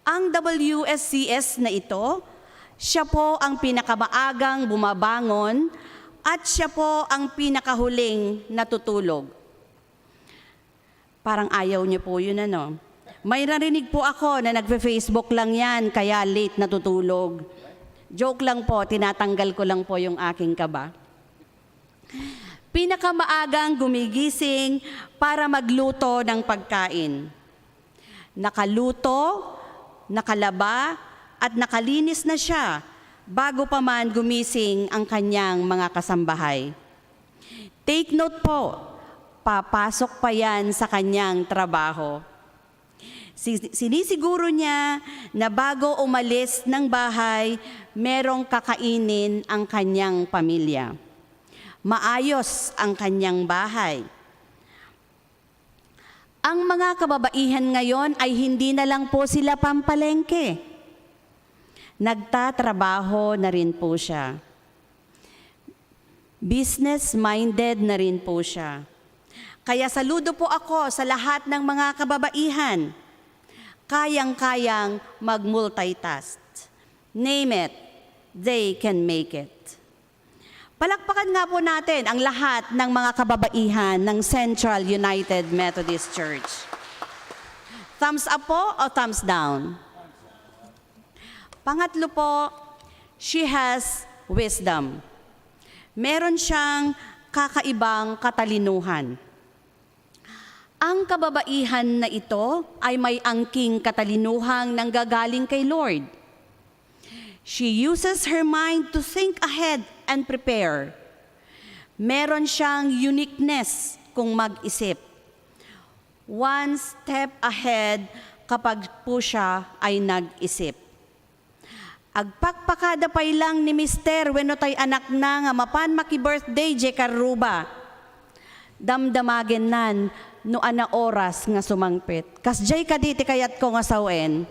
Ang W S C S na ito, siya po ang pinakamaagang bumabangon at siya po ang pinakahuling natutulog. Parang ayaw niyo po yun, ano? May narinig po ako na nagfe-Facebook lang yan, kaya late natutulog. Joke lang po, tinatanggal ko lang po yung aking kaba. Pinakamaagang gumigising para magluto ng pagkain. Nakaluto, nakalaba, at nakalinis na siya bago pa man gumising ang kanyang mga kasambahay. Take note po, papasok pa yan sa kanyang trabaho. Si-, sinisiguro niya na bago umalis ng bahay, merong kakainin ang kanyang pamilya. Maayos ang kanyang bahay. Ang mga kababaihan ngayon ay hindi na lang po sila pampalengke. Nagtatrabaho na rin po siya. Business-minded na rin po siya. Kaya saludo po ako sa lahat ng mga kababaihan. Kayang-kayang mag-multitask. Name it, they can make it. Palakpakan nga po natin ang lahat ng mga kababaihan ng Central United Methodist Church. Thumbs up po o thumbs down? Pangatlo po, she has wisdom. Meron siyang kakaibang katalinuhan. Ang kababaihan na ito ay may angking katalinuhang nanggagaling kay Lord. She uses her mind to think ahead and prepare. Meron siyang uniqueness kung mag-isip. One step ahead kapag po siya ay nag-isip. Agpakpakada pay lang ni Mister wenno tay anakna nga mapan maki-birthday diay karruba. Damdamagennan no ania oras nga sumangpet. Kasdiay kadi ti kayatko nga sawen.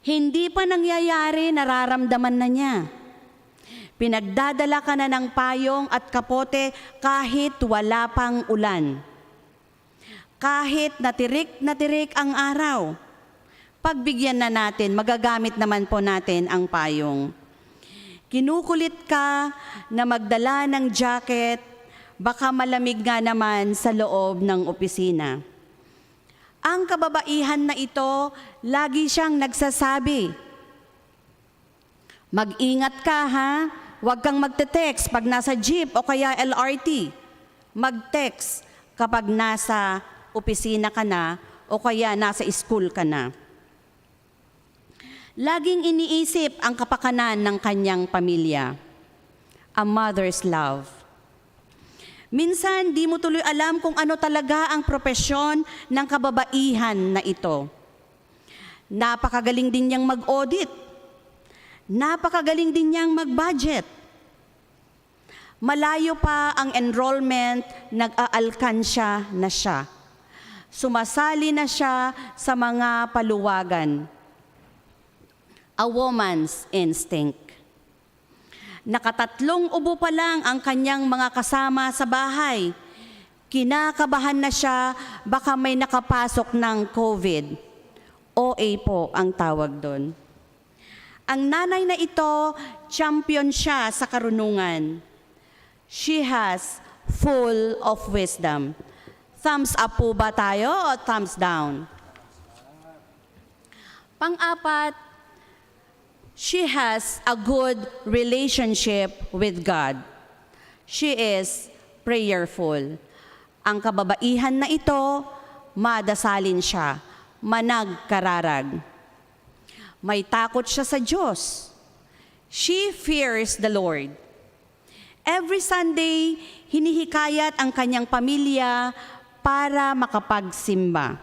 Hindi pa nangyayari, nararamdaman na niya. Pinagdadala ka na ng payong at kapote kahit wala pang ulan. Kahit natirik-natirik ang araw, pagbigyan na natin, magagamit naman po natin ang payong. Kinukulit ka na magdala ng jacket, baka malamig nga naman sa loob ng opisina. Ang kababaihan na ito, lagi siyang nagsasabi, "Mag-ingat ka, ha? Huwag kang magte-text pag nasa jeep o kaya L R T. Mag-text kapag nasa opisina ka na o kaya nasa school ka na." Laging iniisip ang kapakanan ng kanyang pamilya. A mother's love. Minsan, di mo tuloy alam kung ano talaga ang propesyon ng kababaihan na ito. Napakagaling din niyang mag-audit. Napakagaling din niyang mag-budget. Malayo pa ang enrollment, nag-aalkansya na siya. Sumasali na siya sa mga paluwagan. A woman's instinct. Nakatatlong ubo pa lang ang kanyang mga kasama sa bahay. Kinakabahan na siya, baka may nakapasok ng covid. O A po ang tawag doon. Ang nanay na ito, champion siya sa karunungan. She has full of wisdom. Thumbs up po ba tayo o thumbs down? Pang-apat, she has a good relationship with God. She is prayerful. Ang kababaihan na ito, madasalin siya, managkararag. May takot siya sa Diyos. She fears the Lord. Every Sunday, hinihikayat ang kanyang pamilya para makapagsimba.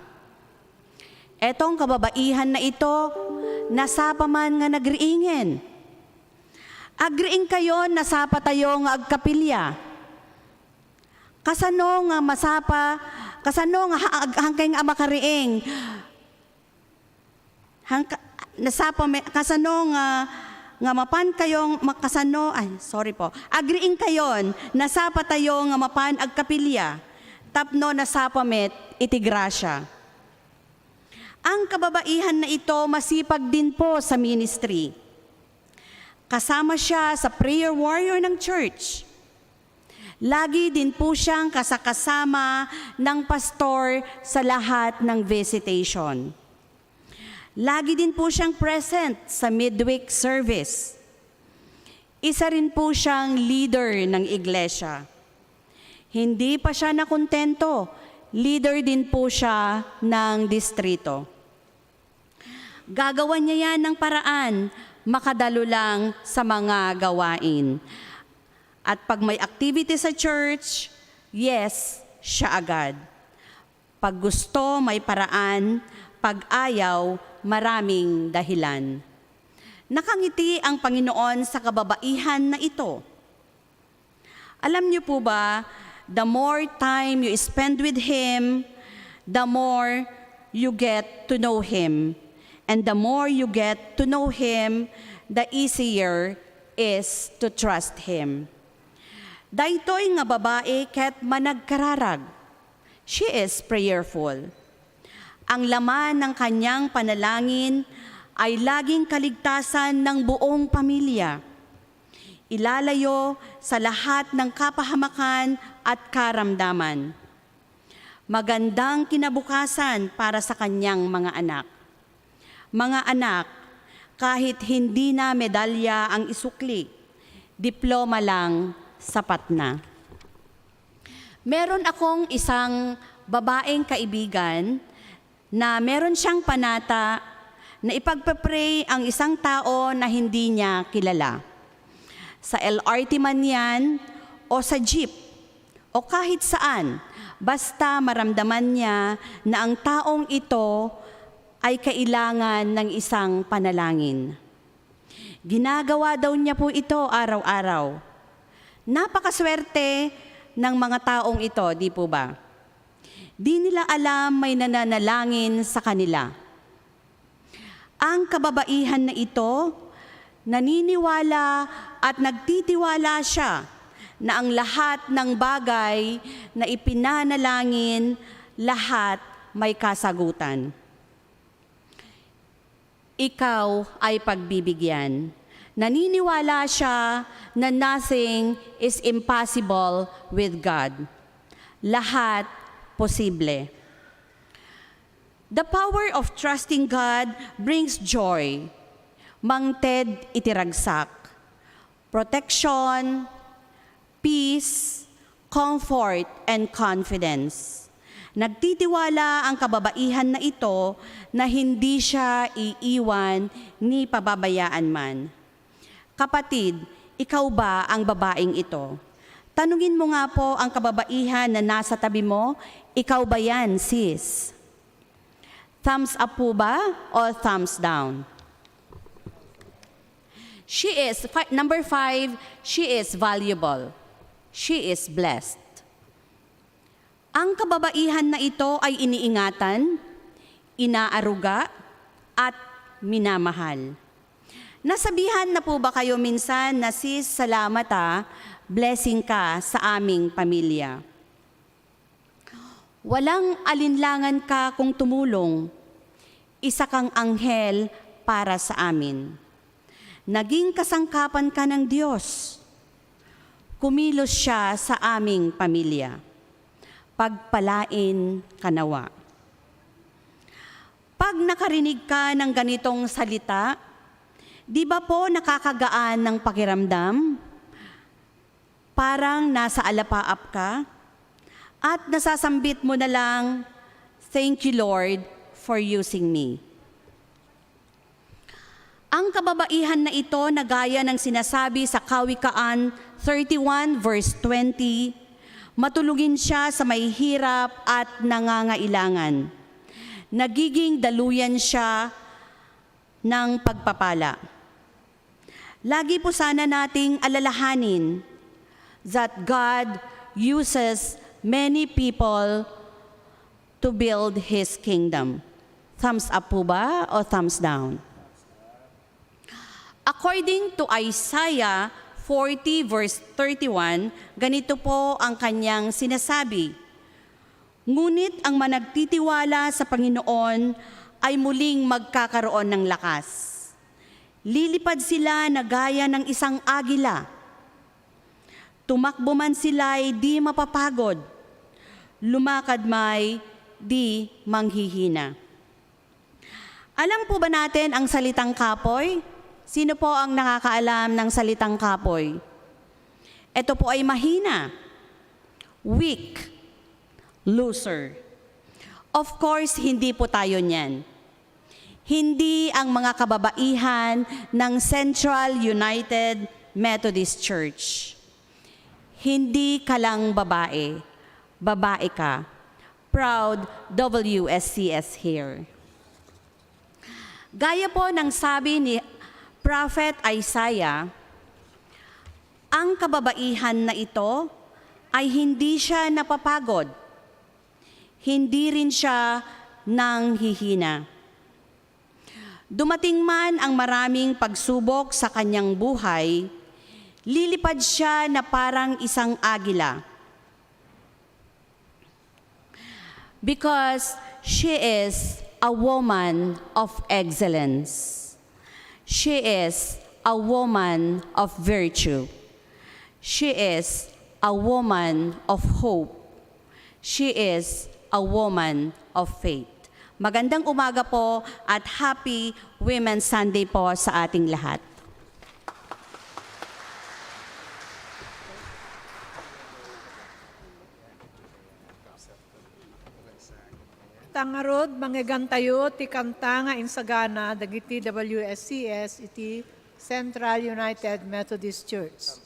Etong kababaihan na ito, nasapa man nga nagriingen. Agriing kayo, nasapa tayo nga agkapilya. Kasano nga masapa, kasano nga ha-, ag-, hangkay nga makariing? Hangka-, nasapa met, kasano nga, nga mapan kayong makasano, ay, sorry po. Agriing kayon, nasapa tayo nga mapan agkapilya, tapno nasapa met iti grasya. Ang kababaihan na ito masipag din po sa ministry. Kasama siya sa prayer warrior ng church. Lagi din po siyang kasakasama ng pastor sa lahat ng visitation. Lagi din po siyang present sa midweek service. Isa rin po siyang leader ng iglesia. Hindi pa siya nakontento, leader din po siya ng distrito. Gagawan niya yan ng paraan, makadalo lang sa mga gawain. At pag may activity sa church, yes, siya agad. Pag gusto, may paraan. Pag ayaw, maraming dahilan. Nakangiti ang Panginoon sa kababaihan na ito. Alam niyo po ba, the more time you spend with Him, the more you get to know Him. And the more you get to know Him, the easier is to trust Him. Daytoy nga babae ket managkararag. She is prayerful. Ang laman ng kanyang panalangin ay laging kaligtasan ng buong pamilya. Ilalayo sa lahat ng kapahamakan at karamdaman. Magandang kinabukasan para sa kanyang mga anak. Mga anak, kahit hindi na medalya ang isukli, diploma lang sapat na. Meron akong isang babaeng kaibigan na meron siyang panata na ipagpe-pray ang isang tao na hindi niya kilala. Sa L R T man yan o sa jeep o kahit saan, basta maramdaman niya na ang taong ito ay kailangan ng isang panalangin. Ginagawa daw niya po ito araw-araw. Napakaswerte ng mga taong ito, di po ba? Di nila alam may nananalangin sa kanila. Ang kababaihan na ito, naniniwala at nagtitiwala siya na ang lahat ng bagay na ipinanalangin, lahat may kasagutan. Ikaw ay pagbibigyan. Naniniwala siya na nothing is impossible with God. Lahat posible. The power of trusting God brings joy. Mangted iti ragsak, protection, peace, comfort, and confidence. Nagtitiwala ang kababaihan na ito na hindi siya iiwan ni pababayaan man. Kapatid, ikaw ba ang babaeng ito? Tanungin mo nga po ang kababaihan na nasa tabi mo, "Ikaw ba yan, sis?" Thumbs up po ba o thumbs down? She is, fi-, number five, she is valuable. She is blessed. Ang kababaihan na ito ay iniingatan, inaaruga, at minamahal. Nasabihan na po ba kayo minsan na, "Sis, salamat ah, blessing ka sa aming pamilya"? Walang alinlangan ka kung tumulong. Isa kang anghel para sa amin. Naging kasangkapan ka ng Diyos. Kumilos siya sa aming pamilya. Pagpalain ka nawa. Pag nakarinig ka ng ganitong salita, di ba po nakakagaan ng pakiramdam? Parang nasa alapaap ka at nasasambit mo na lang, "Thank you, Lord, for using me." Ang kababaihan na ito na gaya ng sinasabi sa Kawikaan thirty-one verse twenty, matulungin siya sa mahihirap at nangangailangan. Nagiging daluyan siya ng pagpapala. Lagi po sana nating alalahanin that God uses many people to build His kingdom. Thumbs up po ba o thumbs down? According to Isaiah forty verse thirty-one, ganito po ang kanyang sinasabi, "Ngunit ang managtitiwala sa Panginoon ay muling magkakaroon ng lakas. Lilipad sila na gaya ng isang agila. Tumakbo man sila'y di mapapagod. Lumakad may di manghihina." Alam po ba natin ang salitang kapoy? Sino po ang nakakaalam ng salitang kapoy? Ito po ay mahina, weak, loser. Of course, hindi po tayo niyan. Hindi ang mga kababaihan ng Central United Methodist Church. Hindi ka lang babae. Babae ka. Proud W S C S here. Gaya po ng sabi ni Prophet Isaiah, ang kababaihan na ito ay hindi siya napapagod, hindi rin siya nanghihina. Dumating man ang maraming pagsubok sa kanyang buhay, lilipad siya na parang isang agila. Because she is a woman of excellence. She is a woman of virtue. She is a woman of hope. She is a woman of faith. Magandang umaga po at happy Women's Sunday po sa ating lahat. Ta ngarud, manggegantayo ti kanta nga insagana dagiti W S C S iti Central United Methodist Church.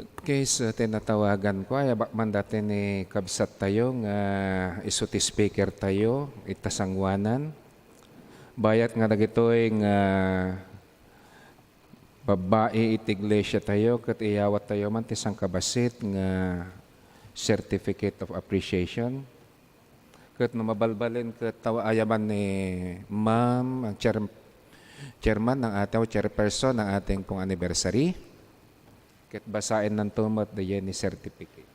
Okay, so tinatawagan ko, ay, abak man dati ni kabsat tayo nga isu ti speaker tayo, ita sanguanan. Bayat nga dagitoy nga babbai iti iglesia tayo, ket iyawat tayo man ti sangkabassit nga certificate of appreciation. Ket no mabalbalin ket taw-, ayaban ni Ma'am, ang chair-, chairman ng ating, o chairperson ng ating pong anniversary. Ket basaen nanto met dayta ni certificate.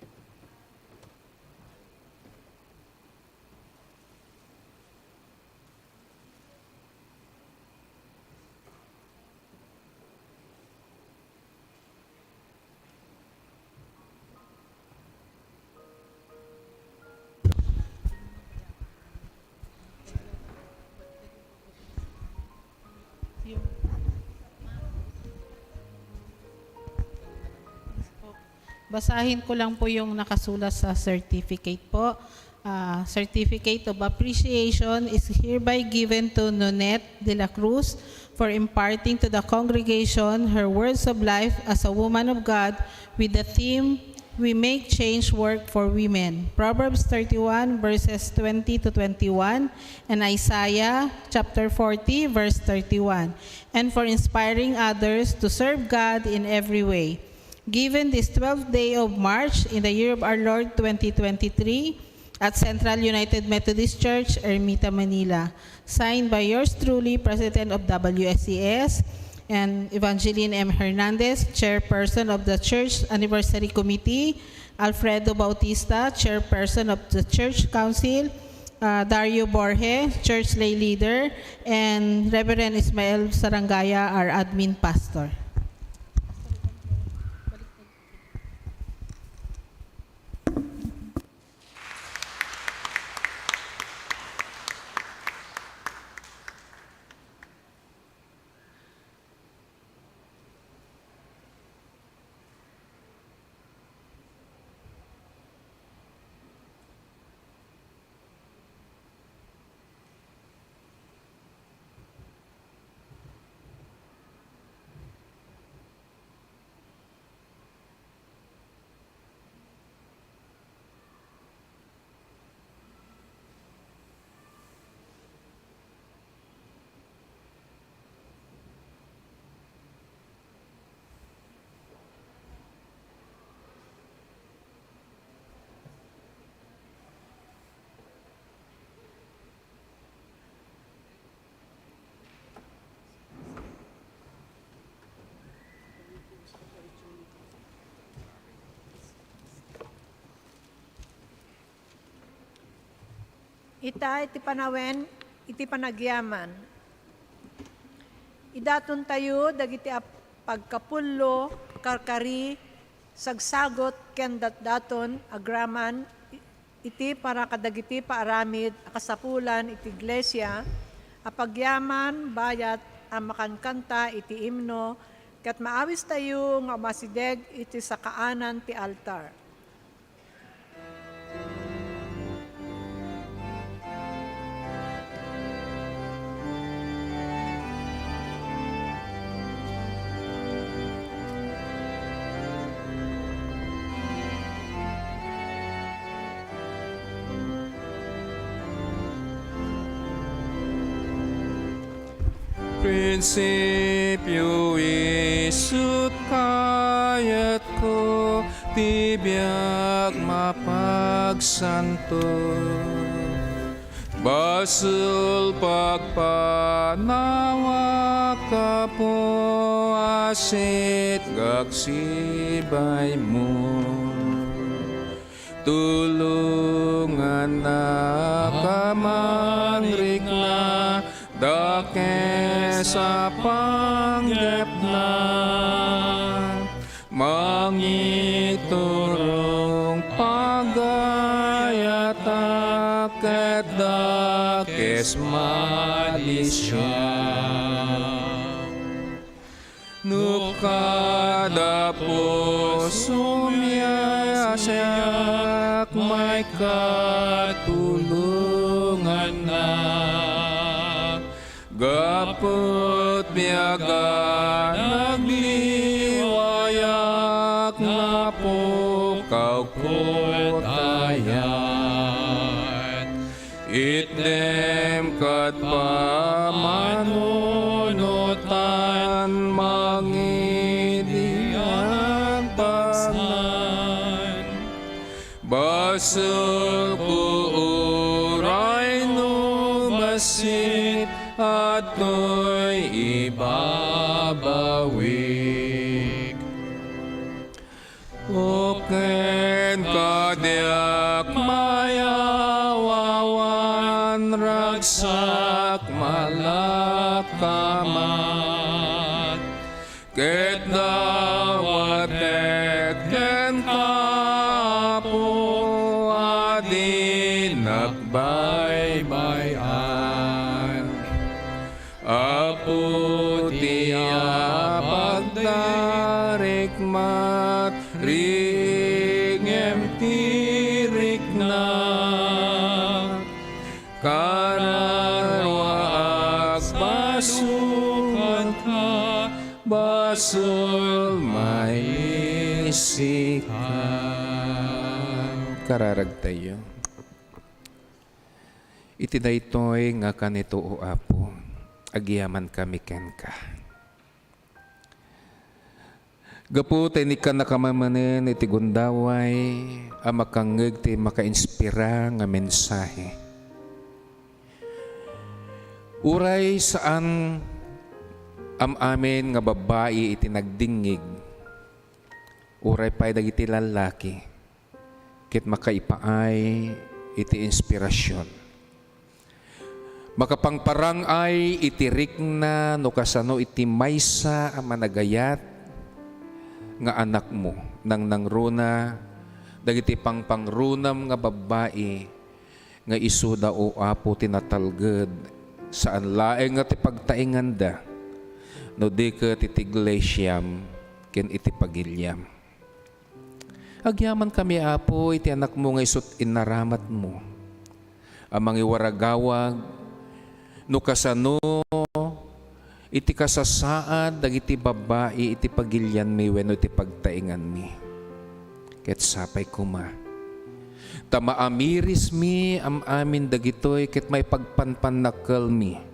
Basahin ko lang po yung nakasulat sa certificate po. Ah, certificate of appreciation is hereby given to Nonette de la Cruz for imparting to the congregation her words of life as a woman of God with the theme, "We make change work for women." Proverbs thirty-one, verses twenty to twenty-one, and Isaiah chapter forty, verse thirty-one, and for inspiring others to serve God in every way. Given this twelfth day of March in the year of our Lord twenty twenty-three at Central United Methodist Church, Ermita, Manila. Signed by yours truly, President of W S C S, and Evangeline M Hernandez, Chairperson of the Church Anniversary Committee, Alfredo Bautista, Chairperson of the Church Council, uh, Dario Borge, Church Lay Leader, and Reverend Ismael Sarangaya, our Admin Pastor. Ita iti panawen iti panagyaman. Idatontayo dagiti ap-, pagkapullo, karkari, sagsagut ken datdaton agraman iti para kadagiti paaramid a kasapulan iti iglesia a pagyaman bayat a makankanta iti imno ket maawistayo nga umasideg iti sakaanan ti altar. Prinsipio, isut' kayatko ti biag mapagsanto. Basol pagpanawak, Apo, a sitgak sibaymo. Tulongannak a mangrikna dakes a panggepna. Mangiturong pagayatak ket dakes malisia. No kada pusom a siak maikatulongannak, gapu ti biag a nagliwayak, Nutan mangidian pasan, basol ko uray no bassit adtoy ibabawik. Uken ka diak mayawawan, ragsak malakamat. Ket dawatek kenka, Apo, a dinak baybay-an. Apo ti apagda, rikmat, riingem ti rikna. Kararua agpasukanka, basol maisika. Kararagtayo. Iti daytoy nga kanito, O Apo, agyamankami kenka. Gapu ta inikkannaka manen iti gundaway a makangngeg ti makainspira nga mensahe. Uray saan am-amin nga babbai iti nagdingngeg, uray pay dagiti lallaki, ket makaipaay iti inspirasion. Makapangparang-ay iti rikna no kasano iti maysa a managayat nga anakmo, nangnangruna dagiti pangpangrunam nga babbai nga isuda, O Apo, ti natalged, saan laeng nga ti pagtainganda, no di ket iti iglesiam ken iti pagiliam. Agyamankami, Apo, iti anakmo nga isut' inaramatmo a mangiwaragawag no kasano iti kasasaad dagiti babbai iti pagilianmi wenno iti pagtainganmi. Ket sapay koma ta maamirismi am-amin dagitoy ket maipagpanpannakkelmi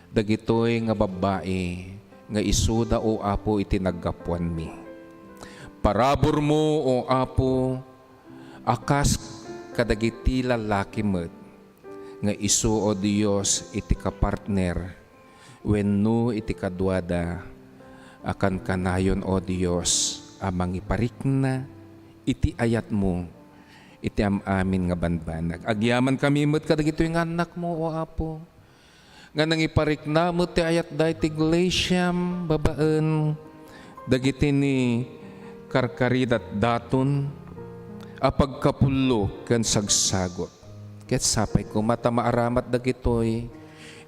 dagitoy nga babbai nga isuda, O Apo, iti naggapuanmi. Paraburmo, O Apo, a kas kadagiti lallaki met nga isu, O Dios, iti kapartner wenno iti kaduada a kankanayon, O Dios, a mangiparikna iti ayatmo iti am-amin nga banbanag. Agyamankami met kadagitoy nga annakmo, O Apo, nga nangiparikna met ti ayatda iti iglesiam babaen dagiti ni karkaridatdaton a pagkapullo ken sagsagut. Ket sapay koma ta maaramat dagitoy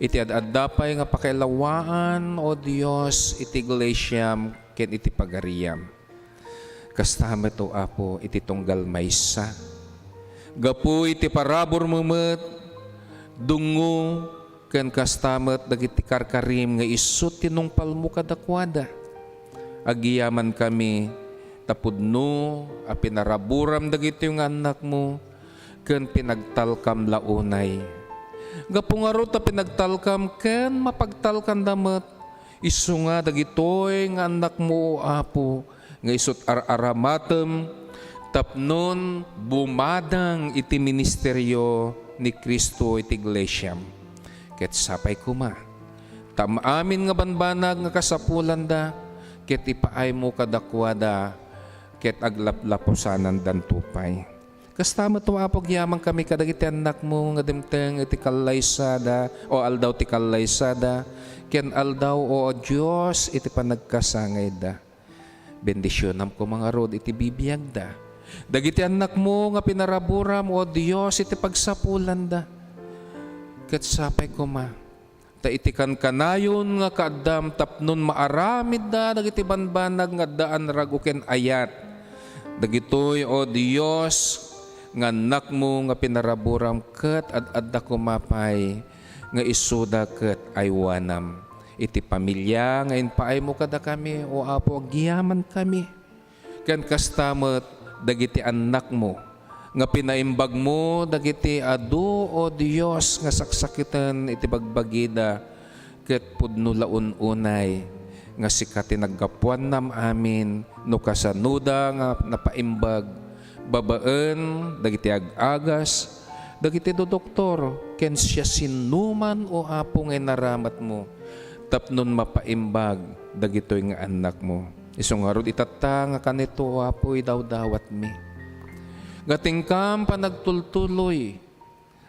iti ad-adda pay nga pakailawaan, O Dios, iti iglesiam ken iti pagariam. Kasta met, O Apo, iti tunggal maysa. Gapu iti paraburmo met, dungngo, ken kasta met dagiti karkarim nga isu ti nungpalmo kadakuada. Agyamankami ta pudno a pinaraburam dagitoy nga annakmo ken pinagtalkam la unay. Gapu ngarud ta pinagtalkam ken mapagtalkanda met, isu nga dagitoy nga annakmo, O Apo, nga isut' ar-aramatem tapnon bumadang iti ministerio ni Cristo iti iglesiam. Ket sapay koma ta am-amin nga banbanag nga kasapulanda ket ipaaymo kadakuada ket aglaplapusanandanto pay. Kasta met, O Apo, agyamankami kadagiti annakmo nga dimteng iti kallaysada, o aldaw ti kallaysada, ken aldaw, O Dios, iti panagkasangayda. Bendisionam koma ngarud iti bibiagda. Dagiti annakmo nga pinaraburam, O Dios, iti pagsapulanda. Ket sapay koma ta iti kankanayon nga kaaddam tapnon maaramidda dagiti banbanag nga addaan ragu ken ayat. Dagitoy, O Dios, nga annakmo nga pinaraburam ket ad-adda koma pay nga isuda ket aywanam. Iti pamilia nga impaaymo kadakami, O Apo, agyamankami. Ken kasta met dagiti annakmo nga pinaimbagmo dagiti adu, O Dios, nga saksakiten iti bagbagida, ket pudno la un-unay nga sika ti naggapuannam amin no kasanoda nga napaimbag babaen dagiti ag-agas, dagiti dodoktor, ken siasinoman, O Apo, nga inaramatmo tapnon mapaimbag dagitoy nga annakmo. Isu ngarud, itatta nga kanito, O Apo, idawdawatmi. Gatingkam panagtultuloy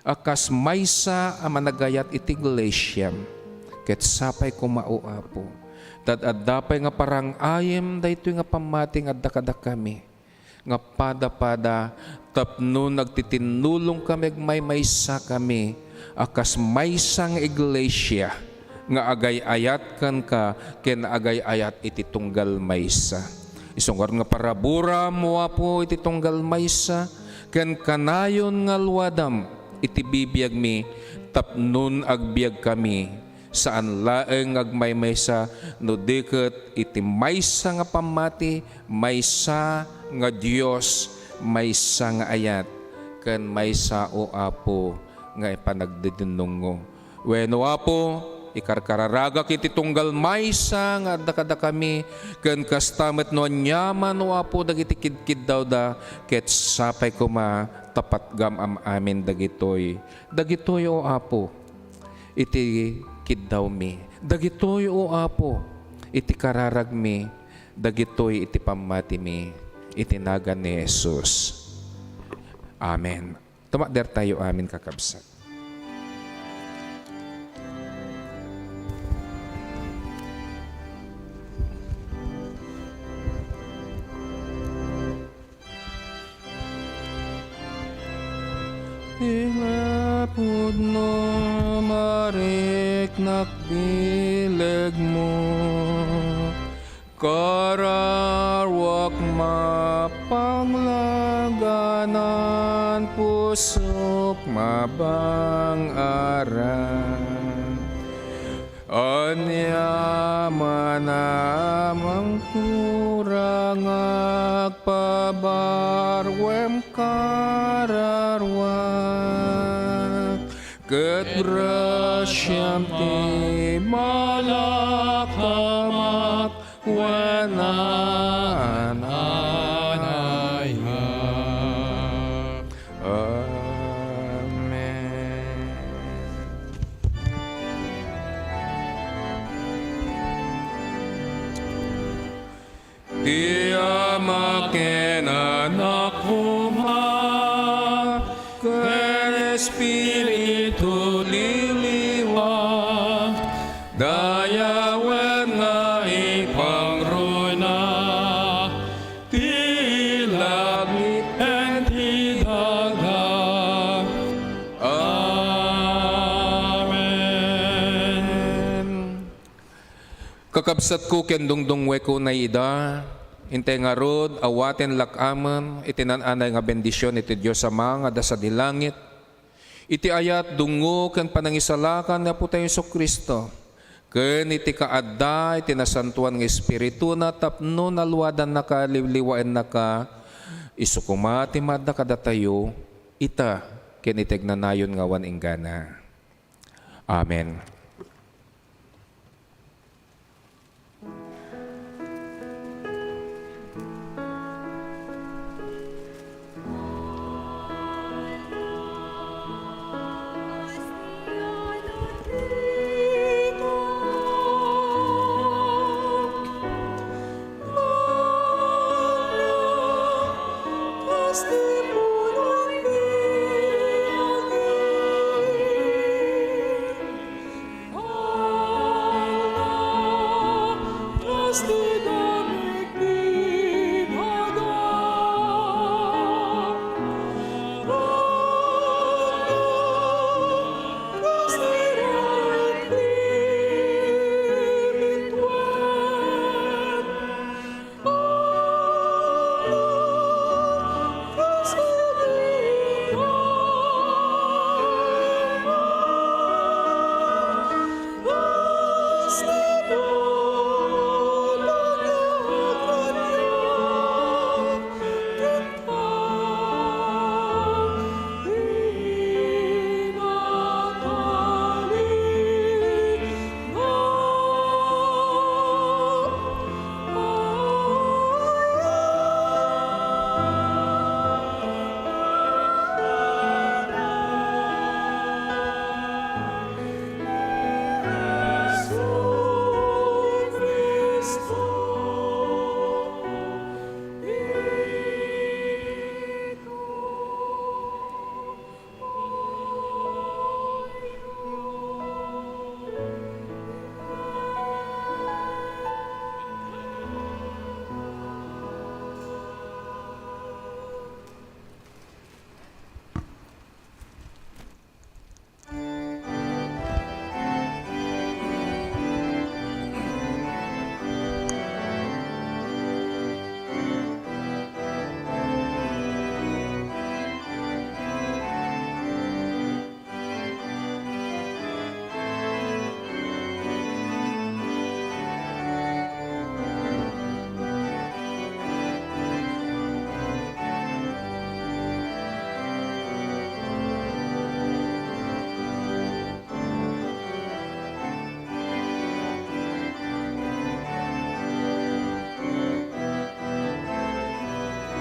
a kas maysa a managayat iti iglesiam, ket sapay koma, O Apo, ta ad-adda pay nga parang-ayem daytoy nga pammati nga adda kadakami, nga pada-pada tapno nagtitinnulongkami, agmaymaysakami a kas maysa nga iglesia nga agay-ayat kenka ken agay-ayat iti tunggal maysa. Isu ngarud nga paraburam, O Apo, iti tunggal maysa ken kanayon nga aluadam iti bibiagmi tapnon agbiagkami saan laeng nga agmaymaysa no di ket iti maysa nga pammati, maysa nga Dios, maysa nga ayat, ken maysa, O Apo, nga ipanagdidinnungo. Wenno, Apo, ikarkararagak iti tunggal maysa nga adda kadakami, ken kasta met no aniaman, O Apo, dagiti kidkiddawda, ket sapay koma ta patgam am-amin dagitoy. Dagitoy, O Apo, iti kiddawmi. Dagitoy, O Apo, iti kararagmi. Dagitoy iti pammatimi. Iti nagan ni Jesus. Amen. Tumakdertayo amin, kakabsat. Iti pudno mariknak bilegmo, kararuak mapanglaganan, pusok mabang-aran. Ania man a mangkurangak, pabaruem kararuak, ket grasiam ti malakamak wen ananayak. Amen. Ti Ama ken Anak koma ken Espiritu Liliwa, dayawen nga ipangruna ti langit ken ti daga. Amen. Kakabsatko ken dungdungngoekon a ida, intay ngarud, awaten lak-amen iti naan-anay nga bendision iti Dios Ama nga adda sadi langit, iti ayat, dungngo, ken panangisalakan ni Apotayo Jesu-Cristo, ken iti kaadda iti Nasantoan nga Espirituna tapno naluadannaka, liwliwaennaka, isu koma ti maadda kadatayo, ita, ken iti agnanayon nga awan inggana. Amen.